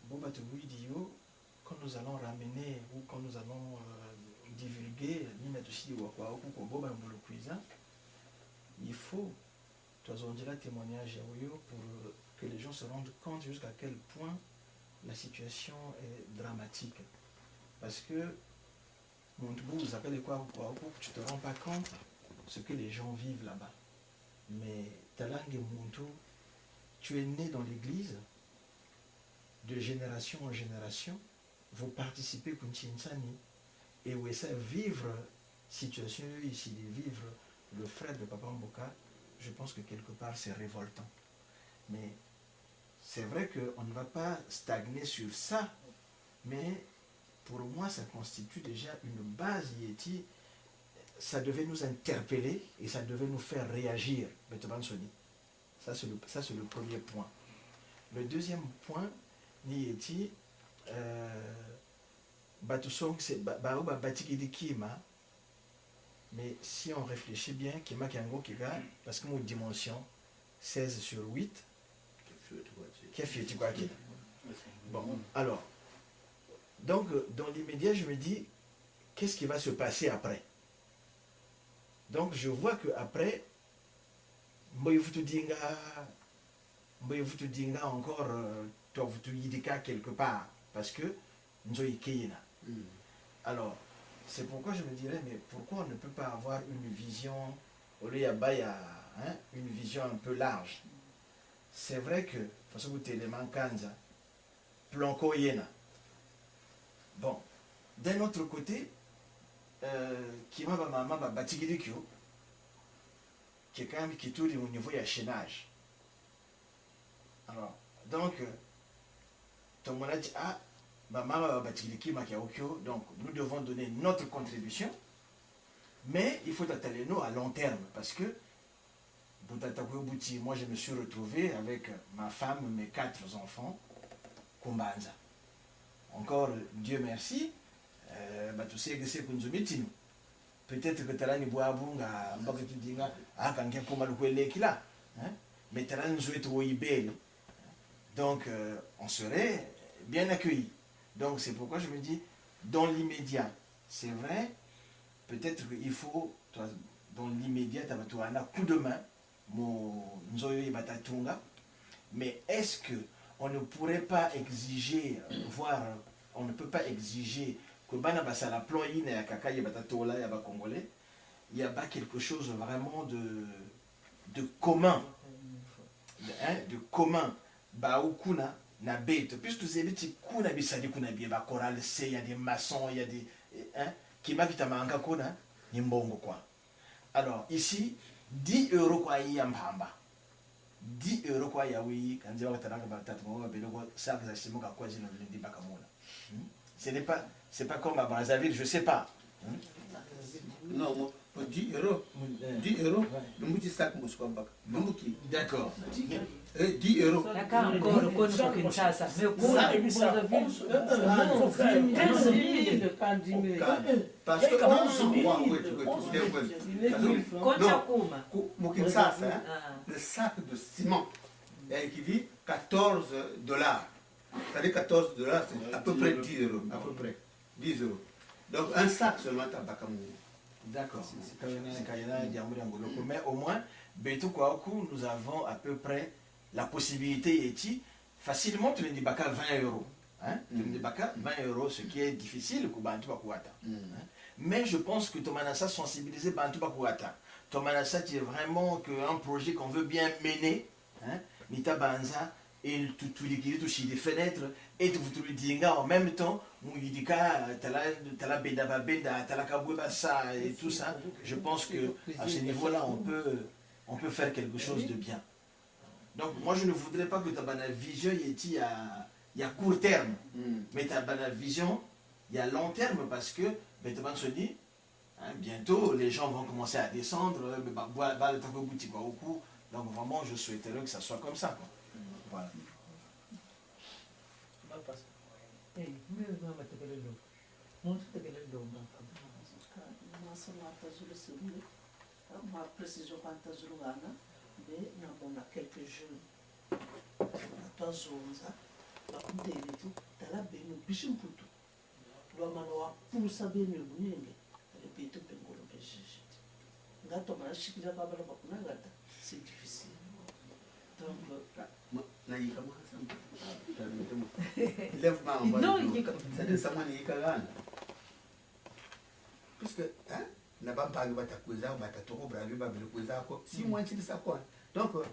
Bo batuwidi yo, quand nous allons ramener ou quand nous allons euh, divulguer, mina tusidi wa kwa huku kwa bo bambulu kwiza, il faut twazonzila témoignage ya yo pour euh, que les gens se rendent compte jusqu'à quel point la situation est dramatique. Parce que muntu bu zakale kwa kwa huku, tu te rends pas compte ce que les gens vivent là-bas. Mais tala nge muntu, tu es né dans l'église, de génération en génération, vous participez ku nsinsani, et vous essayez vivre situation ici, de vivre le frère de Papa Mboka, je pense que quelque part c'est révoltant. Mais c'est vrai qu'on ne va pas stagner sur ça, mais pour moi ça constitue déjà une base, yeti, ça devait nous interpeller et ça devait nous faire réagir, beto bansoni. Ça, c'est le, ça, c'est le premier point. Le deuxième point, ni yeti, euh, batusong, c'est ba, ba, ba, batikidi kima, mais si on réfléchit bien, kima kiango kika, parce que mon dimension, seize sur huit, qu'est-ce que tu vois, tu- qu'est-ce que tu vois qui- Bon, alors, donc, euh, dans l'immédiat, je me dis, qu'est-ce qui va se passer après? Donc, je vois que après, mbo ivutu dinga, mbo ivutu dinga encore, euh, toi vutu yidika quelque part, parce que nzo ikeyena. Alors, c'est pourquoi je me dirais, mais pourquoi on ne peut pas avoir une vision, au lieu ya baya, hein, une vision un peu large? C'est vrai que, façon que t'es les mankanza, plan ko yena. Bon, d'un autre côté, euh, kima ba mama ba batikidi kio, qui est quand même qui tourne au niveau ya chaînage. Alors, donc, euh, tout le monde a dit, ah, ba mama ba batikidi kima kia okio, donc nous devons donner notre contribution, mais il faut attendre nous à long terme, parce que bu tata kwe buti, moi je me suis retrouvé avec ma femme, mes quatre enfants, ku Mbanza. Encore, Dieu merci, euh, batusegese ku nzo mitinu. Peut-être que tala ni bwabu nga mbaka tudinga, aka nge kuma lukwele kila, hein? Mais tala nzo eto wo ibele. Donc, euh, on serait bien accueilli. Donc, c'est pourquoi je me dis, dans l'immédiat, c'est vrai, peut-être qu'il faut, toi, dans l'immédiat, t'as besoin d'un coup de main, mu nzo yo ye batatunga. Mais est-ce que on ne pourrait pas exiger, euh, voire on ne peut pas exiger que bana basala plan yina ya nkaka ye batatola ya ba Congolais, il y a pas quelque chose vraiment de, de commun, de, hein, de commun, bawu kuna na beto, puisque tuzebi ti kuna bisadi kuna bie ba chorale, c'est, il y a des maçons, il y a des, hein, kima kita manka kuna, ni mbongo quoi. Alors, ici, dix euros kwa ya mpamba. Dix euros kwa ya wi, kanzi wa katalaka ba tatu, mwa bele kwa sac za ciment ka kwa zino lendi baka muna. Hmm? Ce n'est pas, c'est pas comme à Brazzaville, je sais pas. Hmm? Non, mo, mo dix euros. Dix euros. Lumbu ti sac mosi kwa baka. Lumbu ki. D'accord. Eh, dix euros. Kaka encore kono ku Kinshasa. Mais kuna ku Brazzaville, quinze mille, pas dix mille. Parce que, non, non, non, wait, wait, wait, wait. Koncha kuma. Ku-, mu Kinshasa, hein, Ah. Le sac de ciment, eh, qui dit quatorze dollars. C'est-à-dire quatorze dollars, c'est à peu près dix euros, à peu près. Dix euros. Donc un sac seulement, t'as baka mu. D'accord. Kayena, kayena, diambu dia ngoloko. Mais au moins, beto kwa huku, nous avons à peu près la possibilité yeti, facilement, tulendi baka vingt euros. Hein? Tulendi baka vingt euros, ce qui est difficile ku bantu ba ku Wata. Hein? Mais je pense que tomana sa sensibiliser bantu ba ku Wata. Tomana sa ti vraiment que un projet qu'on veut bien mener, hein? Ni ta banza, et tu, tu, tu, tu, tu, des fenêtres, et tu, tu, tu, dinga en même temps, mu yidika, tala, tala benda ba benda, tala kabwe ba sa, et tout ça. Je pense que à ce niveau-là, on peut, on peut faire quelque chose de bien. Donc, moi, je ne voudrais pas que ta bana vision yeti ya, ya court terme, mais ta bana vision ya long terme, parce que, ben, ta bana se dit, hein, bientôt, les gens vont commencer à descendre, euh, ba, ba, ba, le tako buti kwa huku. Donc, vraiment, je souhaiterais que ça soit comme ça, quoi. Voilà. Eh, mimi mama tekele lo. Muntu tekele lo. Mwa sa mwa ta zulu sibule, mwa précision kwa nta zulu wana, mais na mona quelques jeunes. Na ta zonza, Bakundele ti, tala beno, bisi Mputu. Lwamana wa pulusa beno e bunenge, allez beto mpe ngolo mpe juge. Nga tomana sikila kwa bala bakuna ngata, c'est difficile. Donc, euh, Ma, na yika mwa samba. Ah, permettez-moi. Lève ma, on va Non, le yika. C'est des samani yika gana. Puisque, hein, na bampangi bata kwiza, bata toko, bravi, ba bele kwiza ko. Si moi, tu dis ça, quoi. Donc, euh,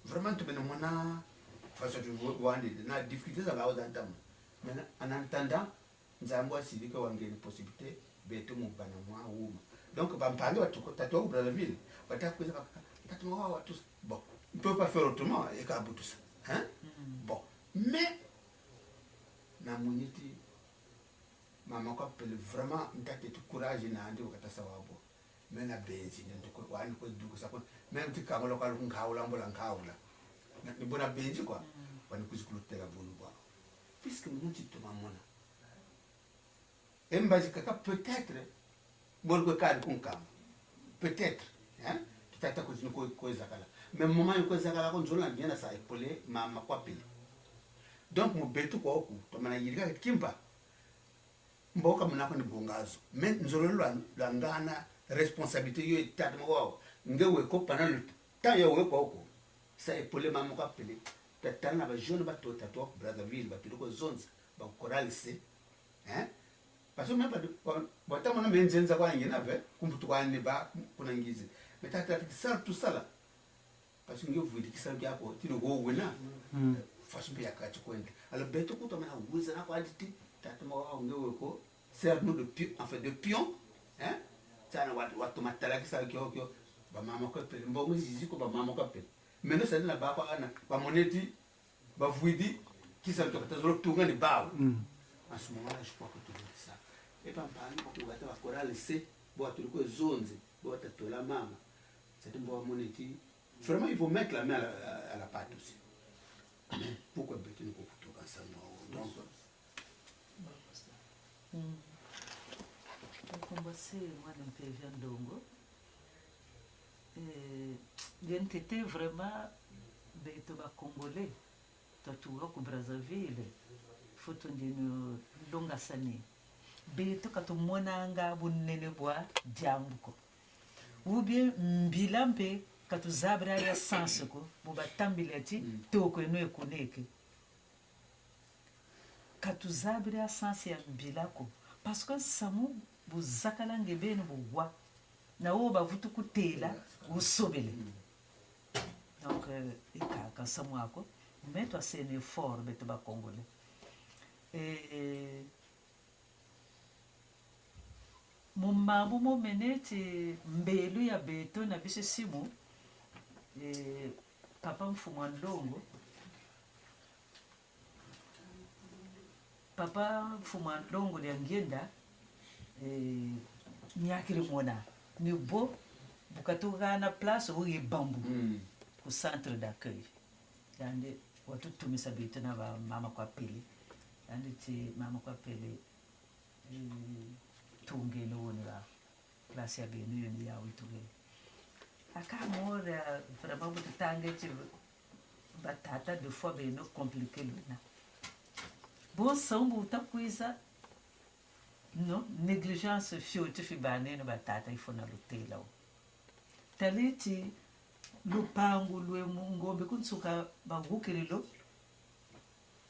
vraiment, tu me demandes, façon tu vois, on a discuté ça, là, aux entendants. Maintenant, en entendant, Nzambi asidi ke wangeni possibilité, beto mu bana mwa wuma. Donc, bampangi batuko, tatu au Brazzaville, bata kwiza baka, tatu mwa wa, tous. Bon, on peut pas faire autrement, et qu'à bout tout ça. Hein? Bon, mais, na muniti, mama kwa pele vraiment, ntete tu courage na andi wakata sa wabo. Mais na benzi, ndio kwa, wani kwa duka sa kwa, même ti kangolo kwa nkaula, mbola nkaula. Na, ni bona benzi kwa, wani kuzikulutela bunu bwa. Puisque muniti tumamona. E mbazi kaka peut-être, bori kwe kadi kunkamba. Peut-être, hein? Tutata kuzini kwe, kwe zakala. Mais moment kwe zakala ko nzolo na bien na sa épauler mama kwa pele. Donc, mu beto kwa oku, tomana yirika kimpa. Mboka muna ko ni bongazo. Mais nzolo lwa, lwa ngana responsabilité yo etatu mwa wao. Nge weko pendant le temps yo weko oko. Sa épauler mama kwa pele. Tatala na ba jeunes ba tota to Brazzaville, ba tuliko zonza, ba chorale C. Hein? Parce que même pas de, bon, bon, tant mon ame nzenza kwa ngina ve, kumputu kwa ne ba, kuna ngizi. Mais tata, ça, tout ça là. Parce que nge vwidi kisalu kiaku, ti no go wena. Façon mpe ya kati kwenda. Alors, beto kutu mana wiza na kwa diti, tata ma wa nge weko, sert nous de pion, enfin de pion, hein? Tiana watu, watu matala kisalu kio, kio, ba mama kwa pele, mbongo zizi ko ba mama kwa pele. Maintenant, c'est na ba kwa ana, ba moneti, ba vwidi, kisalu kio, bata zolo tunga ni bawu. En ce moment-là, je crois que tout le monde sait ça. Et pas parler, pour que ba chorale C, bo tuliko zonze, bo tatola mama. C'est une bonne monnaie. Vraiment, il faut mettre la main à la, à la pâte aussi. Pourquoi beto ni kukutuka nsangu? Donc, Mm. Nkombo se mwana mpeve ya ndongo. Eh, ya ntete vraiment, beto ba Congolais, twatuka ku Brazzaville, faut tondeno longasani. Beto ka tumonanga bunene bwa diambu ko. Ou bien mbila mpe ka tuzabila ya sens ko, bu batambila ti, toko eno ekuneke. Ka tuzabila sens ya mbila ko. Parce que nsamu bu zakala nge beno bu wa. Na wo bavutu kutela, usobele. Donc, euh, ika, ka nsamu ako. Mais toi, c'est un effort, beto ba Congolais. Et, et, mu mambu mo mene ti mbelu ya beto na biso simu, eh, Papa Mfumu a Nlongo, Papa Mfumu a Nlongo dia Ngienda, eh, nyakiri mona, ni bo bu katugana place wo ye bambu, ku centre d'accueil. Yandi watutumisa beto na ba mama kwa pele. Yandi ti mama kwa pele, eh, tungeno woni ba place ya beno yo ni yawu itungeno. Aka mora vraiment bu tutanga ti batata des fois beno compliqué luna. Bon, sambu utakwiza, non, négligence fioti fi baneno batata il faut na lutela wo. Tala ti lupangu lwe mu ngombe ku nsuka bawukililo,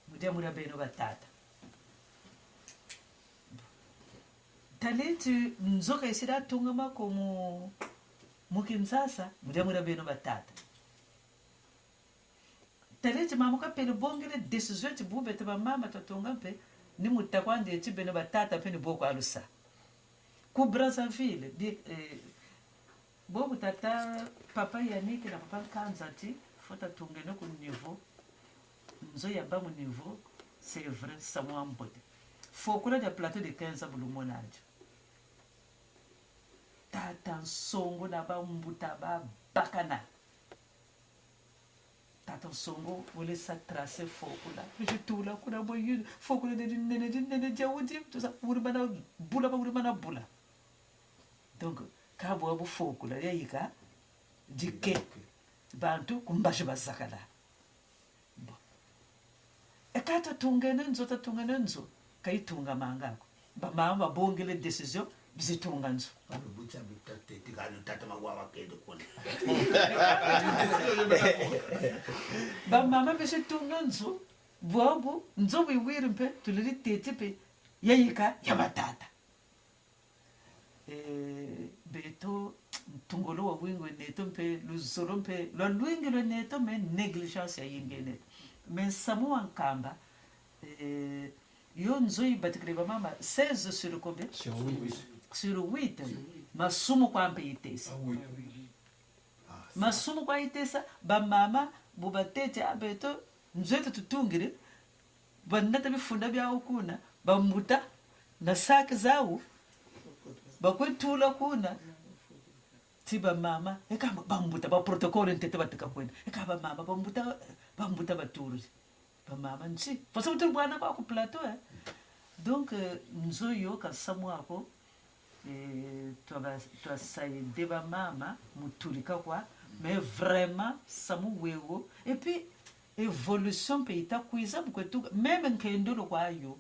mu diambu dia beno batata. Tala ti nzo ka isidi tungama ko mu, mu Kinshasa, mu diambu dia beno batata. Tala ti mama kwa pele bongele décision ti bu beto ba mama twatunga mpe, ni mu ta kwandi ti beno batata mpe ni bo kwa lusa. Ku Brazzaville, bi-, eh, bobu tata, papa Yannick na papa Nkanza ti, faut tatungeno ku niveau, nzo ya bâ mu niveau, c'est vrai, samu wa mbote. Fokula dia plateau de quinze bu lumona dio. Tata Nsongo na bambuta babakana. Tata Nsongo, wele sa tracer fokula. Misi tula kuna moyini, fokula dia dinene, dinene dia wudi, tout ça, wudi mana bula, ba wudi mana bula. Donc, ka bwabu fokula, ya yika, dike, bantu, ku mbazi bazakala. Bon. E ka twatungeno nzo, twatungeno nzo, ka itungamanga ko. Bamama babongele décision, bizi tunga nzo. Bano bucha bitatu, tika no tata mawa wakende kuna. Bamama bizi tunga nzo, bwabu, nzo wiwiri mpe, tulili teti mpe, yayika, ya batata. Eh, beto, ntungolo wawingi neto mpe, luzolo mpe, lwalwingi lwa neto, mais négligence yayingi neto. Mais nsamu wa nkamba, eh, yo nzo ibatikile bamama, seize sur combien? Sur huit. Sur huit. Masumu kwa mpe itesa. Ah, oui. Masumu kwa itesa, bamama, bu batete, ah, beto, nzo eto tutungile, banata bifunda biau kuna, bambuta, na saki zau, bakwe tula kuna, ti bamama, e ka bambuta, ba protocole ntete batika kwenda, e ka bamama, bambuta, bambuta batuludi. Bamama nsi. Faut que tu bwana kwa ku plateau, eh. Donc, euh, nzo yo ka samu ako, eh, twa ba, twa saide bamama, mu tulika kwa, mais vraiment, samu weo. Et puis, évolution mpe ita kwiza mu kwetu, même nkendolo kwa yo.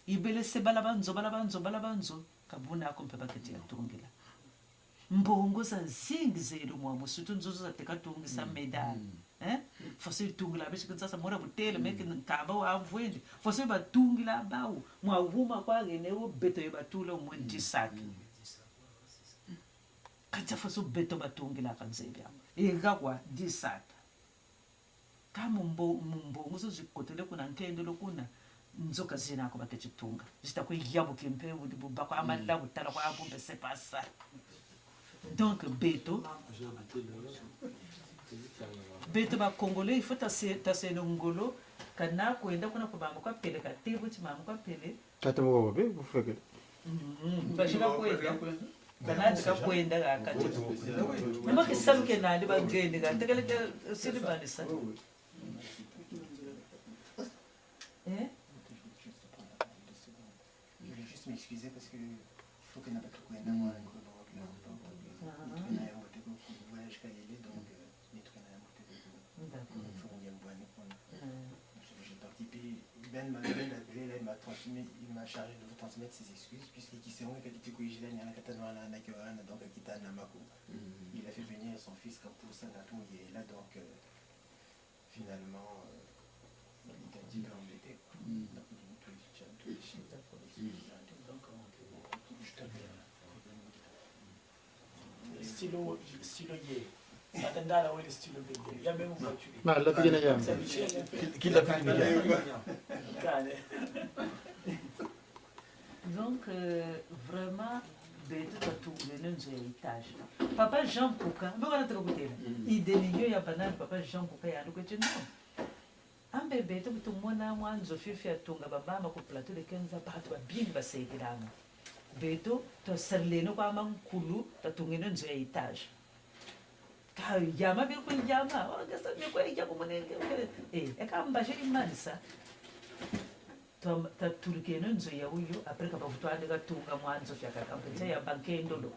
Ibele se bala ba nzo, bala ba nzo, bala ba nzo, ka buna ako mpe baketi ya tungila. Mbongo zazingi zele mwamu, surtout nzo zo zateka tungisa médaille. Eh? Faut que itungila beshi Kinshasa, mwana butele, meki nkamba wa mvwendi. Faut que batungila bau, mwa wuma kwa gene wo beto ye batula mwe dix sacs. Kansi faut que beto batungila kanzebi amo. Ega kwa dix sacs. Ka mu mbo-, mu mbongo zo zikotele kuna nkendolo kuna, nzo ka zina ko baketi tunga. Zita kwe yabuki mpe, bu-, bu-, bakwa amala, butala kwa bu mpe, c'est pas ça. Donc, beto, beto ba Congolais, il faut tase-, taseno ngolo, kana kwenda kuna ku mama kwa pele, ka tebo ti mama kwa pele, Tata moko be, bufekele. Mm, bashika kwenda. Banati ka kwenda ga kati. Nima kisalu ke nandi bageni ga, tekele ke sili banisa. Eh? Je vais juste m'excuser parce que il faut que nabaki kwenda, moi, le colo, le, le, le, le, le, le voyage Kayele, donc, euh, D'accord. Il faut qu'on vienne voir les points. Mm. Je, je participe. Ben m'a, Ben l'a appelé, là, il m'a transmis, il m'a chargé de vous transmettre ses excuses, puisque qui sait, on a dit que je l'ai, il y a un katanois, là, on a que un, donc, qui t'a un amako. Il a fait venir son fils Kapusa Katungi, et là, donc, euh, finalement, euh, il est un petit peu embêté, quoi. Donc, il nous touche, il nous touche, il nous touche, donc, on, je te reviens. Stylo, stylo ye. Atandala wele stylo bebe. Ya même voiture. Ma, la bigena ya. Ki, ki la bigena ya. Kane. Donc, euh, vraiment, beto twatungeno nzo ya étage. Papa Jean Kuka, mbe wana toko kutela. Idée ni yo ya banal, Papa Jean Kuka ya luko tino. Ambe beto bu tumona mwa nzo fifi yatunga bamama ku plateau de Kenza, bantu babingi basekilanga. Beto, twasarileno kwa mankulu, twatungeno nzo ya étage. Ka yama biri kwe yama, oh, kasa biri kwe ya kumunenge, kwe. Eh, e ka mbazi imanisa. Twa, twatulikeno nzo yau yo, après ka bavutu andi katunga mwa nzo fiakaka, mpe nzo ya bankendolo.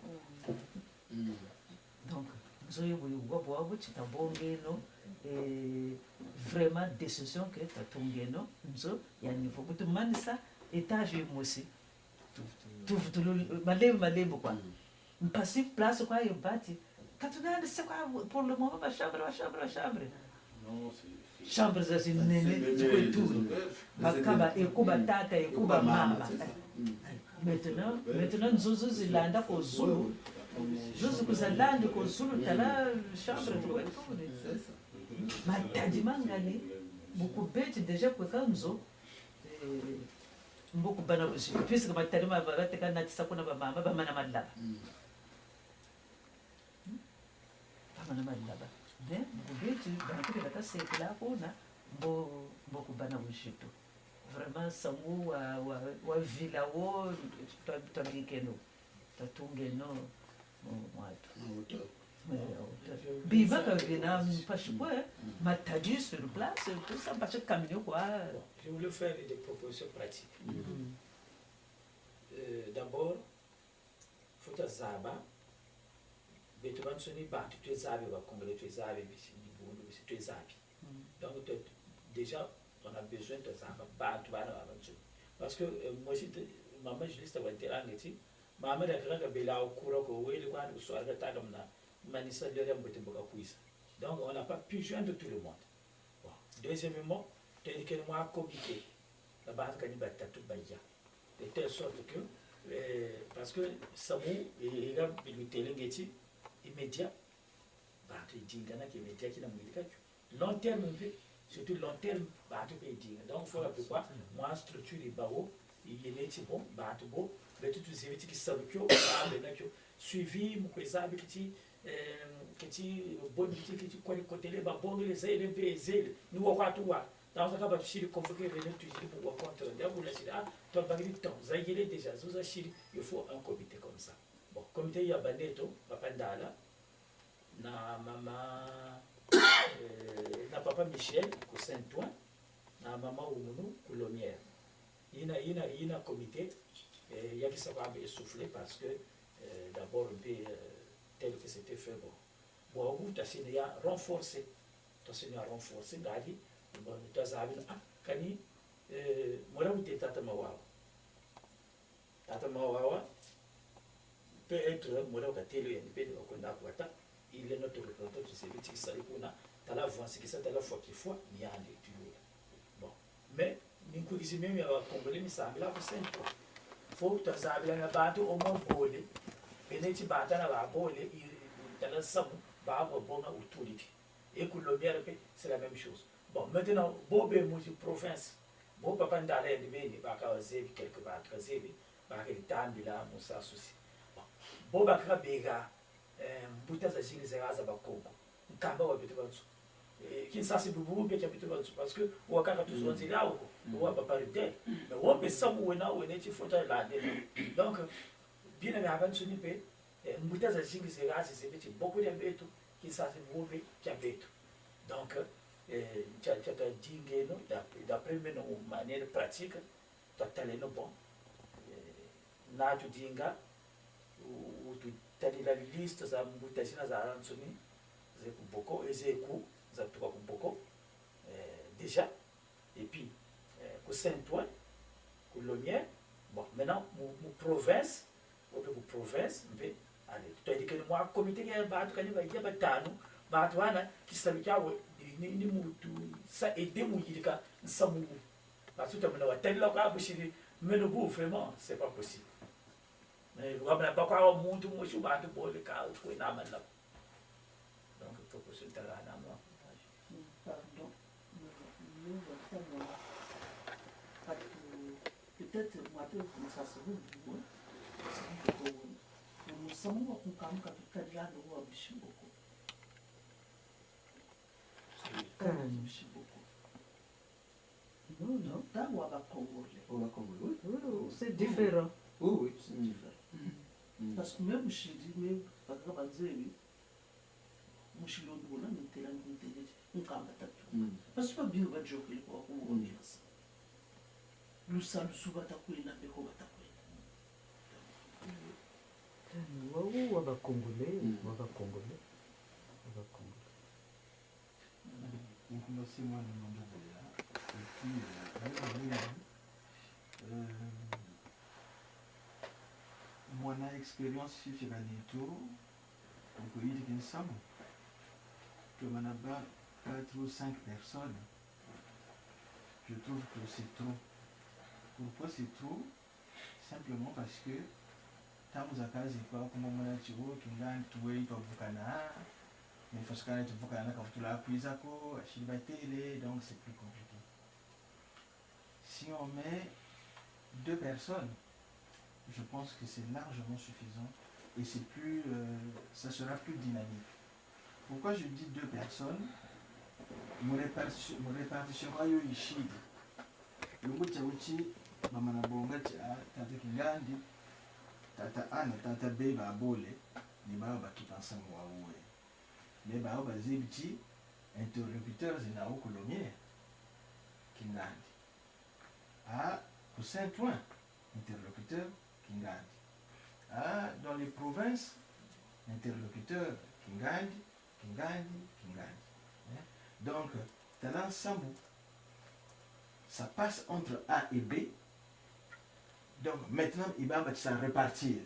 Donc, nzo yo bu bwabu, bwabu ti tabongeno, eh, vraiment décision que tatungeno nzo ya niveau. Bu tumanisa étage yimosi, tuvutulu malembe malembe kwa. Mpasi place kwa yo bati. Ka tuna andi se kwa pour le moment, ba chambre, ba chambre, ba chambre. Chambre zazinene, zikwe tuna. Bakaba, e ku batata, e ku bamama. Maintenant, maintenant, nzo zo zilanda ku zulu. Nzo zo kwiza landa ku zulu, tala chambre zikwe tuna. Matadi ma ngani, bu kubeti déjà kweka nzo, eh, mbo kubana buzitu. Puisque matadi ma ba-, bateka natisa kuna bamama, bamana malaba. Bamana malaba. Mais, mu kubeti, bantu ke bata sekila kuna, mbo, mbo kubana buzitu. Vraiment, sangu wa, wa, wa vila wo, twa, twabikeno, twatungeno, mu, mwatu. Mu wuta. Eh, wuta. Biba ka bina mpasi kwe, matadi sur place, tout ça, parce que camion kwa. Je voulais faire des propositions pratiques. Euh, d'abord, faut tuzaba, beto bansoni bantu tuzabi, ba Congolais tuzabi, bisi ni bundu, bisi tuzabi. Donc, tu, déjà, Banga besoin to zaba bantu bana ba bantu. Parce que, euh, moi aussi, te-, maman Julie ta wantelanga ti, maman da kaka bela au courant ko wele kwa ni kuswara ka taka mna, manisa lere mbote mboka kuisa. Donc, on n'a pas pu joindre tout le monde. Bon. Deuxièmement, tel que moi comité, la bantu kani batatu baya. De telle sorte que, euh, parce que samu, il a bilutele ngeti immédiat, bantu idinga na ki immédiat kina mwilika kio. Long terme mpe, surtout long terme, bantu mpe idinga. Donc, voilà pourquoi moi structure bawo, il est bon, bantu bo, mais tout zebi ti kisalu kio, ba bena kio. Suivi, mu kwe zabi kiti, euh, kiti, bon, kiti, kiti, kwa ni kotele, ba bongele, zele, mpe zele, ni wa kwa tu wa. Dans ce cas, ba tusiri convoquer réunion, tusiri pour rencontre. Ndia kuna siri, ah, to bakiri temps, za yele déjà, zo za siri, il faut un comité comme ça. Bon, comité ya baneto, Papa Ndala, na mama, euh, na Papa Michel, ku Saint-Ouen, na mama Umunu, ku Lomière. Ina, ina, ina comité, euh, ya kisa kwa mpe essoufflé parce que, euh, d'abord, mpe, euh, tel que c'était fait, bon. Bon, au bout, tasina ya renforcer. Tasina ya renforcer, ngadi, bon, tazabi na, ah, kani, euh, mora ute tata Mawawa. Tata Mawawa, peut-être, mwana wa katelo ya ni pende wa kwenda kwata, il est notre représentant, tusebi ti kisalu kuna, tala vwansi kisa, tala fwa kifwa, ni yandi tuyula. Bon. Mais, minkukizi meme ya ba Congolais misambila ku Saint-Ouen. Faut tazabila na bantu au moins bole, bene ti bata na ba bole, i, i, tala samu, ba kwa bonga utulipi. Et ku Lomière mpe, c'est la même chose. Bon, maintenant, bo be mu ti province. Bo Papa Ndala yandi beni, ba ka zebi quelque part, ka zebi, ba ka tambila mu sa souci. Bon, bo ba ka bega, euh, mbuta zazingi za raza Bakongo. Nkamba wa beto banso. Eh, Kinshasa bubu mpe kia beto banso. Parce que, wa kaka tuzonzila wo ko. Mm. Wa Papa Ridel. Mais wo mpe samu wena, wena ti fota lande. Donc, bina mia banso ni mpe, eh, mbuta zazingi za raza zebi ti boko dia beto, Kinshasa bubu mpe kia beto. Donc, euh, tia, tia, tia dingeno, d'ap-, d'après meno manière pratique, twa taleno bon. Euh, na tudinga, u-, u-, tutadila liste za mbuta zina zazansoni, ze ku boko, e ze ku, za tuka ku boko, euh, déjà. Et puis, euh, ku Saint-Ouen, ku Lomière, bon, maintenant, mu, mu province, ou bien ku province, mpe, allez, tu as dit que moi, comité, il y a ba-, tu as dit, il y a batano, ba-, tu as dit, kisalu kiawu, ni, ni, ni muntu, sa aider mu yidika, nsamu. Parce que tu as dit, tu as dit, là, quoi, bu siri, mais le bout, vraiment, c'est pas possible. Mais, vraiment, pas quoi, muntu, mosi, bantu, bole, ka, kwena, mana. Donc, il faut que ce talent-là, moi. Mm, pardon. Mais, mais, mais, ça, moi, parce que peut-être, moi, tu me sens, c'est bon, bon, c'est bon, bon, bon. Mais nous sommes au Kunkam, quand tu as dit là, nous, on a bichi beaucoup. C'est bon, bichi beaucoup. Non, non. Ntangu wa ba Congolais. Oh, ba Congolais, oui. Oui, oui, c'est différent. Oui, oui, c'est différent. Mm. Parce que même chez lui, même, par exemple, en Zébi, musi londo wona mintela mintela, nkamba tatu. Mm. Parce que ba bingi ba jokele kwa ku wonela sa. Lusalusu bata kwenda, beko bata kwenda. Wa, wa, wa ba Congolais, mm, wa ba Congolais. Wa ba Congolais. Nkumbusi mwana Manda Boya. Et puis, euh, euh, mwana expérience fifika nitu, donc il y a une somme. Tu en as quatre ou cinq personnes. Je trouve que c'est trop. Pourquoi c'est trop ? Simplement parce que ntangu zakala zikwa kuma mwana tio kingandi tuwe twavukana, mais façon kana tuvukana na kavutula kwiza ko, ashili batele, donc c'est plus compliqué. Si on met deux personnes, je pense que c'est largement suffisant et c'est plus, euh, ça sera plus dynamique. Pourquoi je dis deux personnes ? Mu répartition, mu répartition kwa yo ishidi. Lumbu tia uti, bamana bonga ti, ah, tata Kingandi, tata A na tata B ba bole, ni ba ba kita nsamu wa uwe. Mais ba ba zebi ti interlocuteur zina wo ku Lomière, Kingandi. Ah, ku Saint-Ouen, interlocuteur, Kingandi. Ah, dans les provinces, interlocuteur, Kingandi, Kingandi, Kingandi. Hein ? Donc, tala nsamu, Ça passe entre A et B. Donc maintenant, i bau ba ta sa répartir.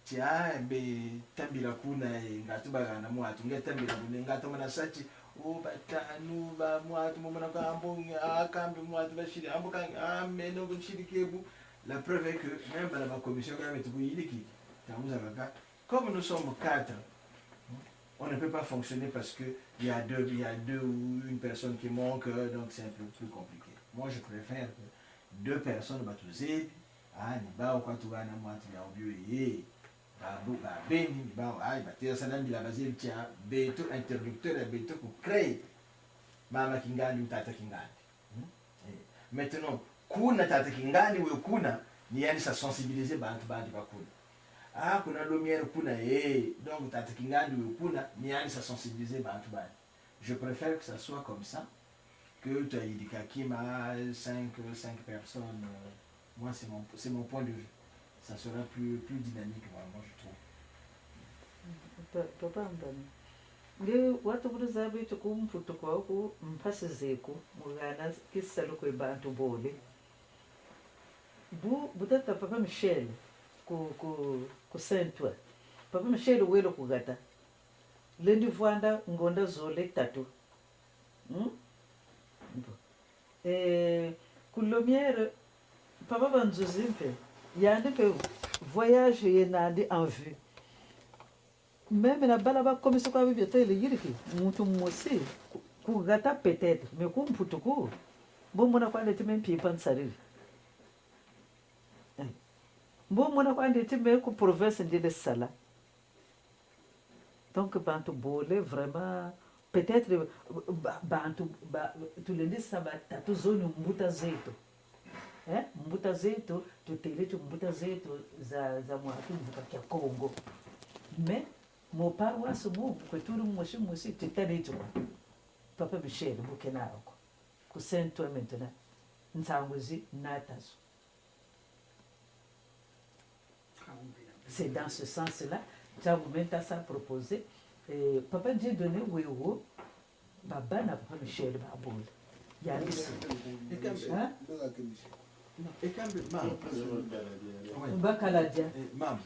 Ti, ah, mbe tambila kuna, e, ngatu bagana mwatu, nge tambila kuna, ngatu mana sa ti, o batanu ba mwatu, mo mona kwa ambo, ah, kambe mwatu basidi, ambo ka, ah, meno nsidi ke bu. La preuve est que même ba la ba commission ka beto kuyidiki, tamuza kaka. Comme nous sommes quatre, on ne peut pas fonctionner parce que il y a deux, il y a deux ou une personne qui manque, euh, donc c'est un peu plus compliqué. Moi, je préfère que deux personnes, ba tuzebi, ah, ni bau kwa tugana mwatu ya obio ye, ba bu-, ba beni, ni bau, ah, ba tesa na mbila bazebi ti, ah, beto interlocuteur ya beto ku créer. Mama Kingandi ou Tata Kingandi. Hmm? Eh. Maintenant, kuna Tata Kingandi we kuna, ni yandi sa sensibiliser bantu bandi ba kuna. Ah, kuna Lumière kuna, eh. Donc, Tata Kingandi we kuna, ni yandi sa sensibiliser bantu bandi. Je préfère que ça soit comme ça, que tu as dit Kakima, cinq, cinq personnes. Euh, moi, c'est mon, c'est mon point de vue. Ça sera plus, plus dynamique, moi, moi, je trouve. Pa-, Papa Mbani. Nge wata kutuzebi ti ku Mputu kwaku mpasi zeku, mu gana kisalu kwe bantu bole. Bu, bu tata Papa Michel, ku, ku, ku Saint-Ouen. Papa Michel wele ku gata. Lendi vwanda ngonda zole tatu. Hmm? Bon. Eh, ku Lumière, Papa Banzuzi mpe, yandi mpe voyage yena yandi en vue. Même na bala ba commission kwa bibia tele yiriki, muntu mosi, ku, ku gata peut-être, mais ku Mputu ku, mbo mona kwandi ti me mpimpa nsariri. Eh. Mbo mona kwandi ti me ku province ndile sala. Donc, bantu bole, vraiment, peut-être, ba-, bantu, ba-, tulendi sa ba tatu zoni mbuta zeto. Eh? Mbuta zeto, tutele ti mbuta zeto za, za mwa kimvuka kia Kongo. Mais, mu paroisse mu, kwe tulu mosi mosi, tutele ti kwa. Papa Michel, bu kena ko. Ku Saint-Ouen maintenant. Nsangu zi nata zo. C'est dans ce sens-là, ntangu me nta sa proposer, eh, Papa Dieudonné wewo, ba bana Papa Michel ba bole. Ya biso. Et quand même, Hein? Non, et quand même, mam, ouais. Bakala dia. Eh, mam,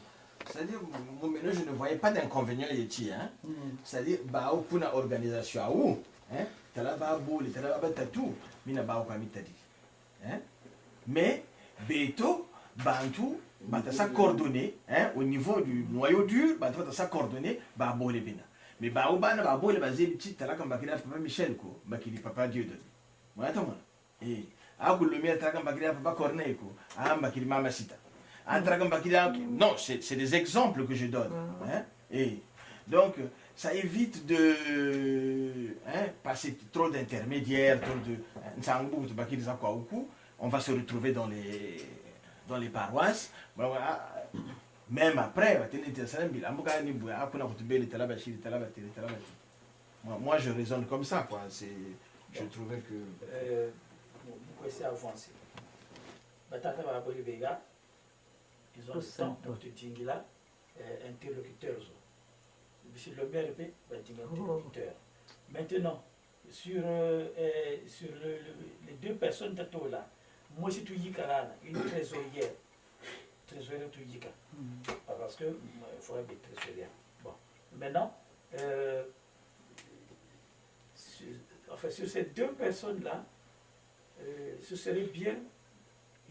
c'est-à-dire, moi, maintenant, je ne voyais pas d'inconvénient ici, hein. Mm. C'est-à-dire, bau kuna organisation yau, hein, tala ba bole, tala ba tatu, mina bau kwa mitadi. Hein? Mais, beto, bantu, ba ta sa coordonner, hein, au niveau du noyau dur, bantu ba ta sa coordonner, ba bole bena. Mais bau bana, ba bole, bazebi ti, tala ka mbakila Papa Michel ko, mbakidi Papa Dieudonné. Mwana ta mwana. Eh, a ku Lumière tala ka mbakila Papa Corneille ko, a mbakidi Mama Sita. A tala ka mbakila, non, c'est, c'est des exemples que je donne. Hein? Eh, donc, ça évite de, hein, passer trop d'intermédiaires, trop de, hein, nsangu bu tubakidi za kwau ku, on va se retrouver dans les, dans les paroisses. Bon, voilà. Même après, ba tene te sala mbila, amuka ni bwe, a kuna kutubele tala basidi, tala batele, tala batele. Moi, moi, je raisonne comme ça, quoi. C'est, je trouvais que Euh, bon, vous pouvez avancer. Batata ba boli bega, ils ont le Pour ça, temps. Donc, ouais. Tu dis là, euh, interlocuteur zo. Monsieur le maire, pe, ba dinga interlocuteur. Maintenant, sur, euh, euh, sur le, le- les deux personnes tatola, moi, si tu yika là, une trésorière, trésorière tu yika. Parce que, euh, il faut être trésorière. Bon. Maintenant, euh, sur, enfin, sur ces deux personnes-là, euh, ce serait bien,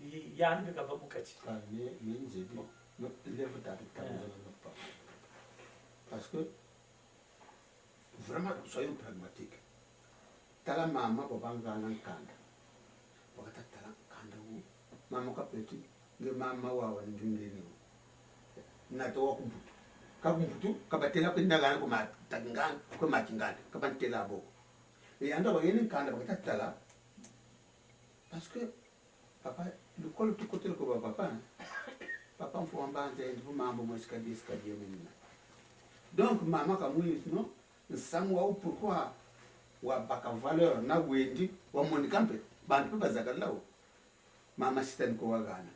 il y a un peu de kati. Ah, mais, mais nzebi. Non, il est retardé, t'as besoin de notre papa. Parce que, vraiment, soyons pragmatiques. Tala mama, papa, ngana nkanda. Wakata tala nkanda wu. Mama ka petit, nge mama wa wa nge nge ni. Na to wa ku Mputu. Ka ku Mputu, ka batela ku ndagana ku ma tangana, ku ma kingana, ka batela bo. E yanda wa yene nkanda, wakata tala. Parce que, papa, lukolo tukotele ko ba papa, hein. Papa mfo wa mbanza, ndi vo mambu mo escalier, escalier menina. Donc, mama kamwini, non? Nsamu wau pourquoi wa baka valeur na wendi, wa monika mpe, bantu mpe bazakala wo. Mama Sita ni ko wa gana.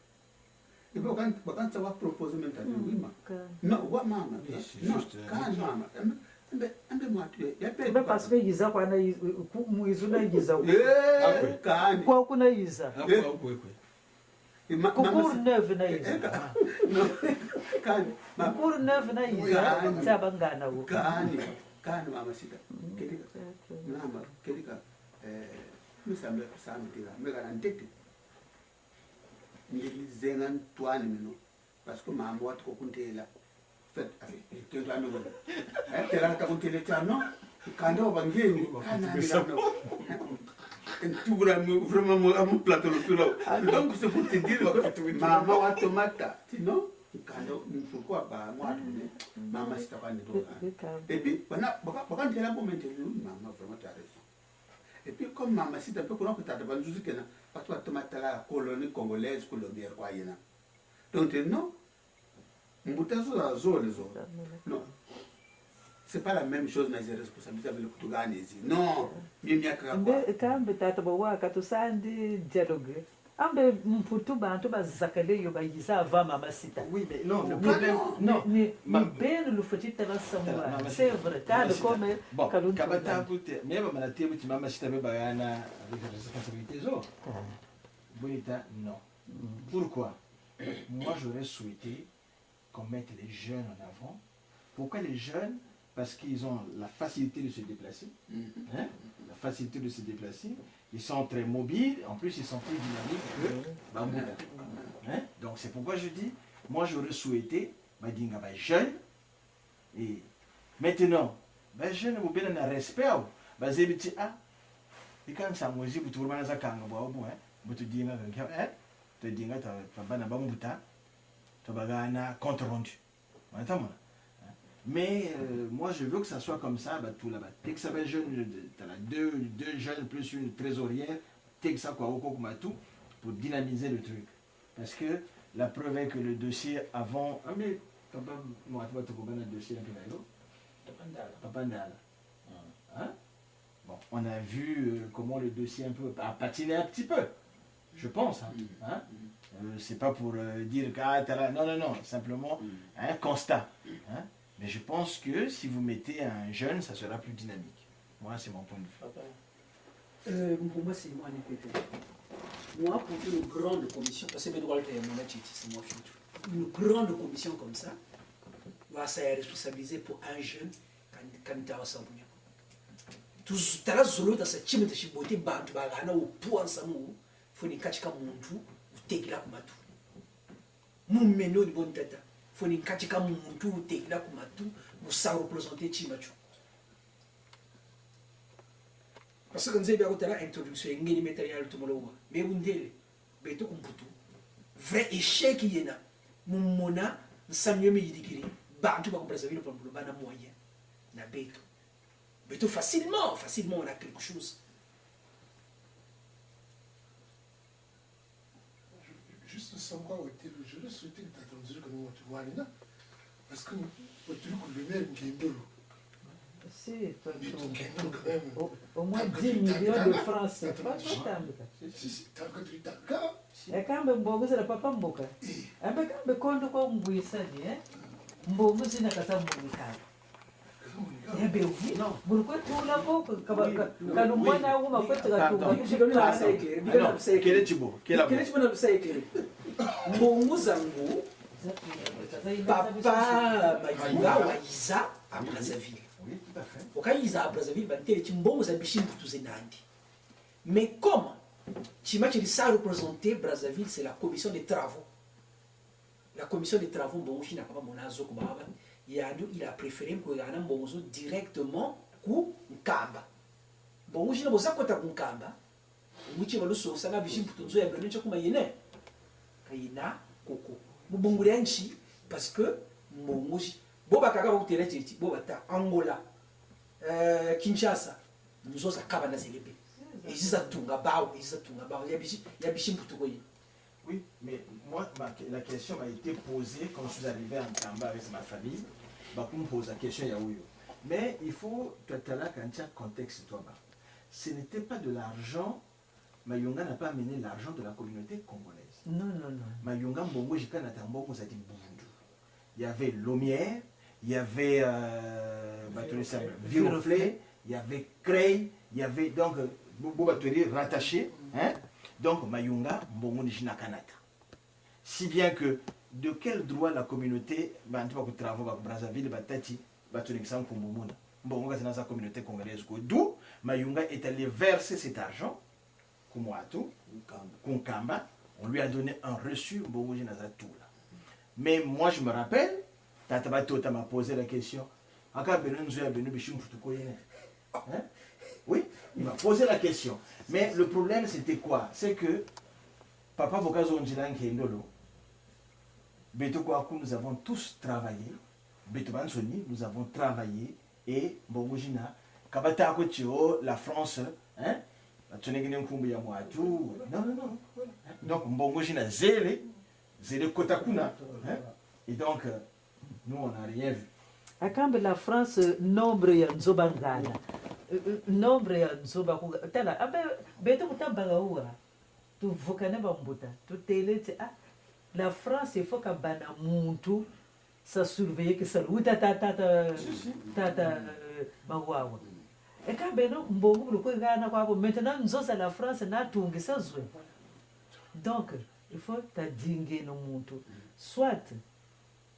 Et puis, quand, quand ça va proposer maintenant, oui, ma. Ka- Non, wa mama. Oui, c'est Non, juste, euh, quand mama. Eh, mais, Mbe, mbe mwatu ya, ya pe Mbe parce que yiza kwa na yiz-, ku-, mu yizu na yiza. Eh, kani. Kwa kuna yiza. Akwe, akwe, akwe. Eh, ma-, Ku mama Cour si-, Neuve na eh, eh, yiza. ka-, no, kani. Ma-, Ku Cour Neuve na yiza. Kani. Nzaba ngana wo. Kani, kani mama Sita. Kedika. Mama, kedika. Eh, mi sambe, sambe tila. Mega na ntete. Ndili zenga ntwani mino. Parce que mama watu ko kuntela. Fait, eh, kento ando. Eh, tela ta kuntele ta, non? Kanda wa bangeni, kana bila, non. Ntugula mu, vraiment, mu, amu plateau lo tula. Donc, c'est pour te dire que mama watu mata. Sinon, kanda, pourquoi ba, moi, mama Sita kwa ni do. Et puis, bana, baka, baka ntela bo menteli, mama, vraiment, tu as raison. Et puis, comme mama Sita, mpe kuna ku tata banzuzi kena, parce que batoma tala colonie congolaise, ku Lomière kwa yena. Donc, non, mbuta zo za zole zo. Non. C'est pas la même chose, mais je responsabilise avec le Portugal, ici. Non, mimi ya kaka kwa. Mbe, kambe tata ba wa, ka tusandi dialogue. Ambe Mputu bantu bazakale yo bayiza avant mama Sita. Oui, mais non, le Non, problème. non. Non. Ni, ni Ma-, beno lufweti tala samu. Tala, mama C'est Sita. Vrai, Mama tala Sita. comme Bon, kaluntu kaba na. Tabu te, mais mama na Tabu ti mama Sita me bagana avec la responsabilité zo. Bonita, non. Pourquoi? Moi, j'aurais souhaité qu'on mette les jeunes en avant. Pourquoi les jeunes? Parce qu'ils ont la facilité de se déplacer. Hein? La facilité de se déplacer. Ils sont très mobiles. En plus, ils sont plus dynamiques que bambuta. Hein? Donc, c'est pourquoi je dis, moi, j'aurais souhaité, badinga ba jeunes. Et maintenant, ba jeunes, bu bena na respect, bazebi ti, ah, ika nsangu zi bu tuvurumana za kanga bwa bu, hein? Bu tudinga, hein? Tudinga ta, ta bana bambuta, tubagana compte rendu. Wantamona? Hein? Mais, euh, moi, je veux que ça soit comme ça, ba tula, ba tekisa ba jeunes, de, de, t'as là deux, deux jeunes plus une trésorière, tekisa kwa oko ku matu, pour dynamiser le truc. Parce que la preuve est que le dossier avant, ah, mais papa, moi, tu vas te na dossier un peu là, Papa Ndala. Papa Ndala. Hein? Bon, on a vu, euh, comment le dossier un peu a patiné un petit peu, je pense. Hein? Hein? Euh, c'est pas pour, euh, dire que, ah, t'as là, non, non, non, simplement un constat. Hein? Mais je pense que si vous mettez un jeune, ça sera plus dynamique. Moi, c'est mon point de vue. Papa. Euh, Mpumbasi, moi, ni pete. Moi, pour une grande commission, parce que Benoît Walter, mon attitude, c'est moi, une grande commission comme ça, va se responsabiliser pour un jeune, quand, quand il va s'en venir. Tout, tala zolo ta sa chime ta chibote, bantu bagana, au point, ça, mou, faut ni kachika muntu, utekila ku matu. Mu meno ni bon tata. Faut ni kachika muntu, utekila ku matu, usa représenter chima cho. Parce que nzebi ya kutala introduction, ngeni meta ya lutumolo wa. Mais bundele, beto ku Mputu, vrai échec yena, mu mona, nsamu yo miyidikiri, bantu ba ku Brazzaville, pour le bana moyen, na beto. Beto facilement, facilement, on a quelque chose. Juste savoir où était le, je le souhaitais que t'as entendu que nous, tu vois, là. Parce que nous, on te dit que le maire, il est beau. Si, tu, Mais ton tu, canon, quand même. au, au moins T'as dix pris ta millions de gamme. Francs, c'est Attends, pas attends. Tambuka. Si, si, t'as quand tu t'as gars. E kambe mbongo zela papa Mbuka. Eh, E mbe kambe kondo kwa ngwisani, eh? Mbongo zina kata munika. quand on y E be oui. Non. Burkwe tula ko, ka-, ka-, Oui, ka-, oui, kalumwana oui. uma kwetu Pardon. katunga. Bika na busa éclairé, bika na Alors, busa éclairé. quel est Thibault? Quel est Bika na busa éclairé. Mbongo zango, papa Mayunga wayiza à Brazzaville. Oui, tout à fait. Okayiza à Brazzaville, bantele ti mbongo za bisi Mputu zena andi. Mais comme chima chili sa représenter Brazzaville, c'est la commission des travaux. La commission des travaux, mbongo zina kaba mona zo ku baba, yandi, il a préféré kwegana mbongo zo directement ku Nkamba. Mbongo zina bu za kota ku Nkamba, mu tima lusosa na bisi Mputu nzo ya beno ncha kuma yena. Ka yena koko. Mu bungu dia nsi, parce que mbongo zi-, bo bakaka ba kutela titi, bo bata Angola, euh, Kinshasa, nzo za kaba na zele be. Ezi za tunga bawu, ezi za tunga bawu. Ya bisi, ya bisi Mputu ko yena. Oui, mais moi, ma que-, la question m'a été posée quand je suis arrivé à Nkamba avec ma famille. Ba ku me poser la question ya oyo. Mais il faut, toi, t'as là, quand tu as contexte, toi, bah, ce n'était pas de l'argent, Mayunga n'a pas amené l'argent de la communauté congolaise. Non, non, non. Mayunga mbongo zikana ta mbongo za dibundu. Il y avait Lomière, Il y avait, euh, bateau de sable, Viroflay, il y avait Creil, il y avait donc, euh, bo, bo bateau rattaché, hein. Donc Mayunga, Mbongo ni zina kanata. Si bien que, de quel droit la communauté, bantu ba ku travaux ba ku Brazzaville, batati, batunekisa nkumbu muna? Mbongo ka zina za communauté congolaise ko. D'où Mayunga est allé verser cet argent ku mwatu, ku Nkamba. On lui a donné un reçu, Mbongo zina za tula. Mais moi, je me rappelle, tata Batota m'a posé la question: "Aka beno nzo ya beno bisi mputu ko yene?" Hein? Oui, il m'a posé la question. Mais le problème, c'était quoi? C'est que, papa, bo ka zonzila nkendolo, beto kwaku, nous avons tous travaillé. Beto bansoni, nous avons travaillé. Et Mbongo zina, ka bata ko ti: "Oh, la France, hein, batunekene nkumbu ya mwatu." Non, non, non. Donc Mbongo zina zele, zele kota kuna, hein. Et donc, euh, nous, on n'a rien vu. Akambe la France, euh, nombre ya nzo ba ngana. Euh, euh, nombre ya nzo ba ku-, tala, abe, beto kuta baga uwa. Tuvukane bambuta, tutele ti, ah, la France, il faut ka bana muntu sa surveiller kisalu. Uta ta, ta, ta, ta, ta, euh, mawawa. E ka beno Mbongo bu lukwe gana kwaku. Maintenant, nzo za la France na tungisa zwe. Donc, il faut ta dingeno muntu. Soit,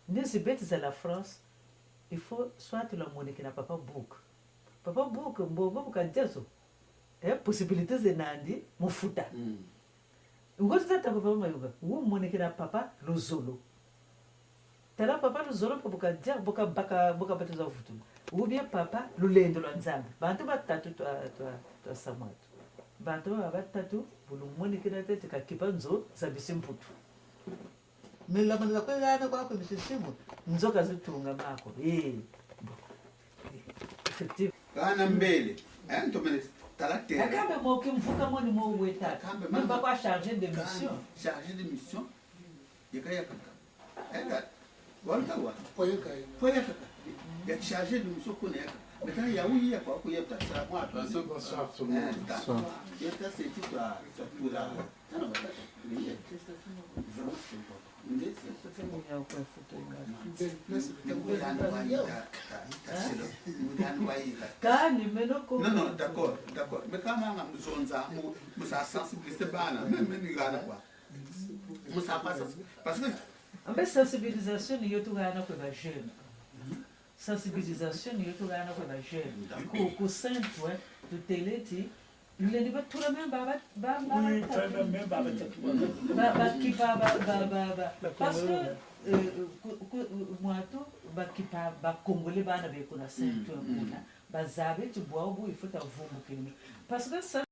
nde zi beto za la France, il faut soit lwamonikina papa Book. Papa Book, Mbongo bu kadia zo, eh, possibilité zena andi mu futa. Mm. Ngo tata papa Mayunga, wumonikina papa Luzolo. Tala papa Luzolo mpe bu kadia, bu kabaka, bu kabata za vutula. Ou bien papa Lulendo lwa Nzambi. Bantu batatu twa, twa, twa samatu. Bantu ba batatu, bu lumonikina ntete, ka kipa nzo za bisi mputu. Mais la manila kwe gana kwaku, monsieur Simon. Nzo ka zitungama ko. Eh. Bon. Effectivement. Kana mbele. Eh, ntomene tala terrain. Akambe mo kimvuka mo ni mo weta. Akambe mamba kwa chargé de mission. Chargé de mission. Yeka ya kaka. Eka. Walta wa. Poyeka. Poyeka. Ya chargé de mission kuna yeka. Maintenant, ya oui, ya kwa, kwa ya ta sa moi. Bonsoir, bonsoir tout le monde. Eh, ta. Bonsoir. Ya ta, c'est tout à, tout à la. Kani meno ko. Non, non, d'accord, d'accord. Mais quand même, mu zonza, mu, mu sa sensibiliser bana, même, même, il y en a quoi. Mu sa pas sensibiliser. Parce que ambe sensibilisation ni yo tugana kwe ba jeunes. Sensibilisation ni yo tugana kwe ba jeunes. D'accord. Ku, ku Saint-Ouen, tutele ti, lulendi batula même ba, ba, ba, ba, oui, batatu. Même, même ba, batatu. Ba, ba kipa, ba, ba, ba, ba. Parce que, euh, ku, ku, mwatu, ba kipa, ba Congolais bana be kuna Saint-Ouen, mm, kuna. Ba zaba ti bwabu, il faut ta vumbukina. Parce que ça,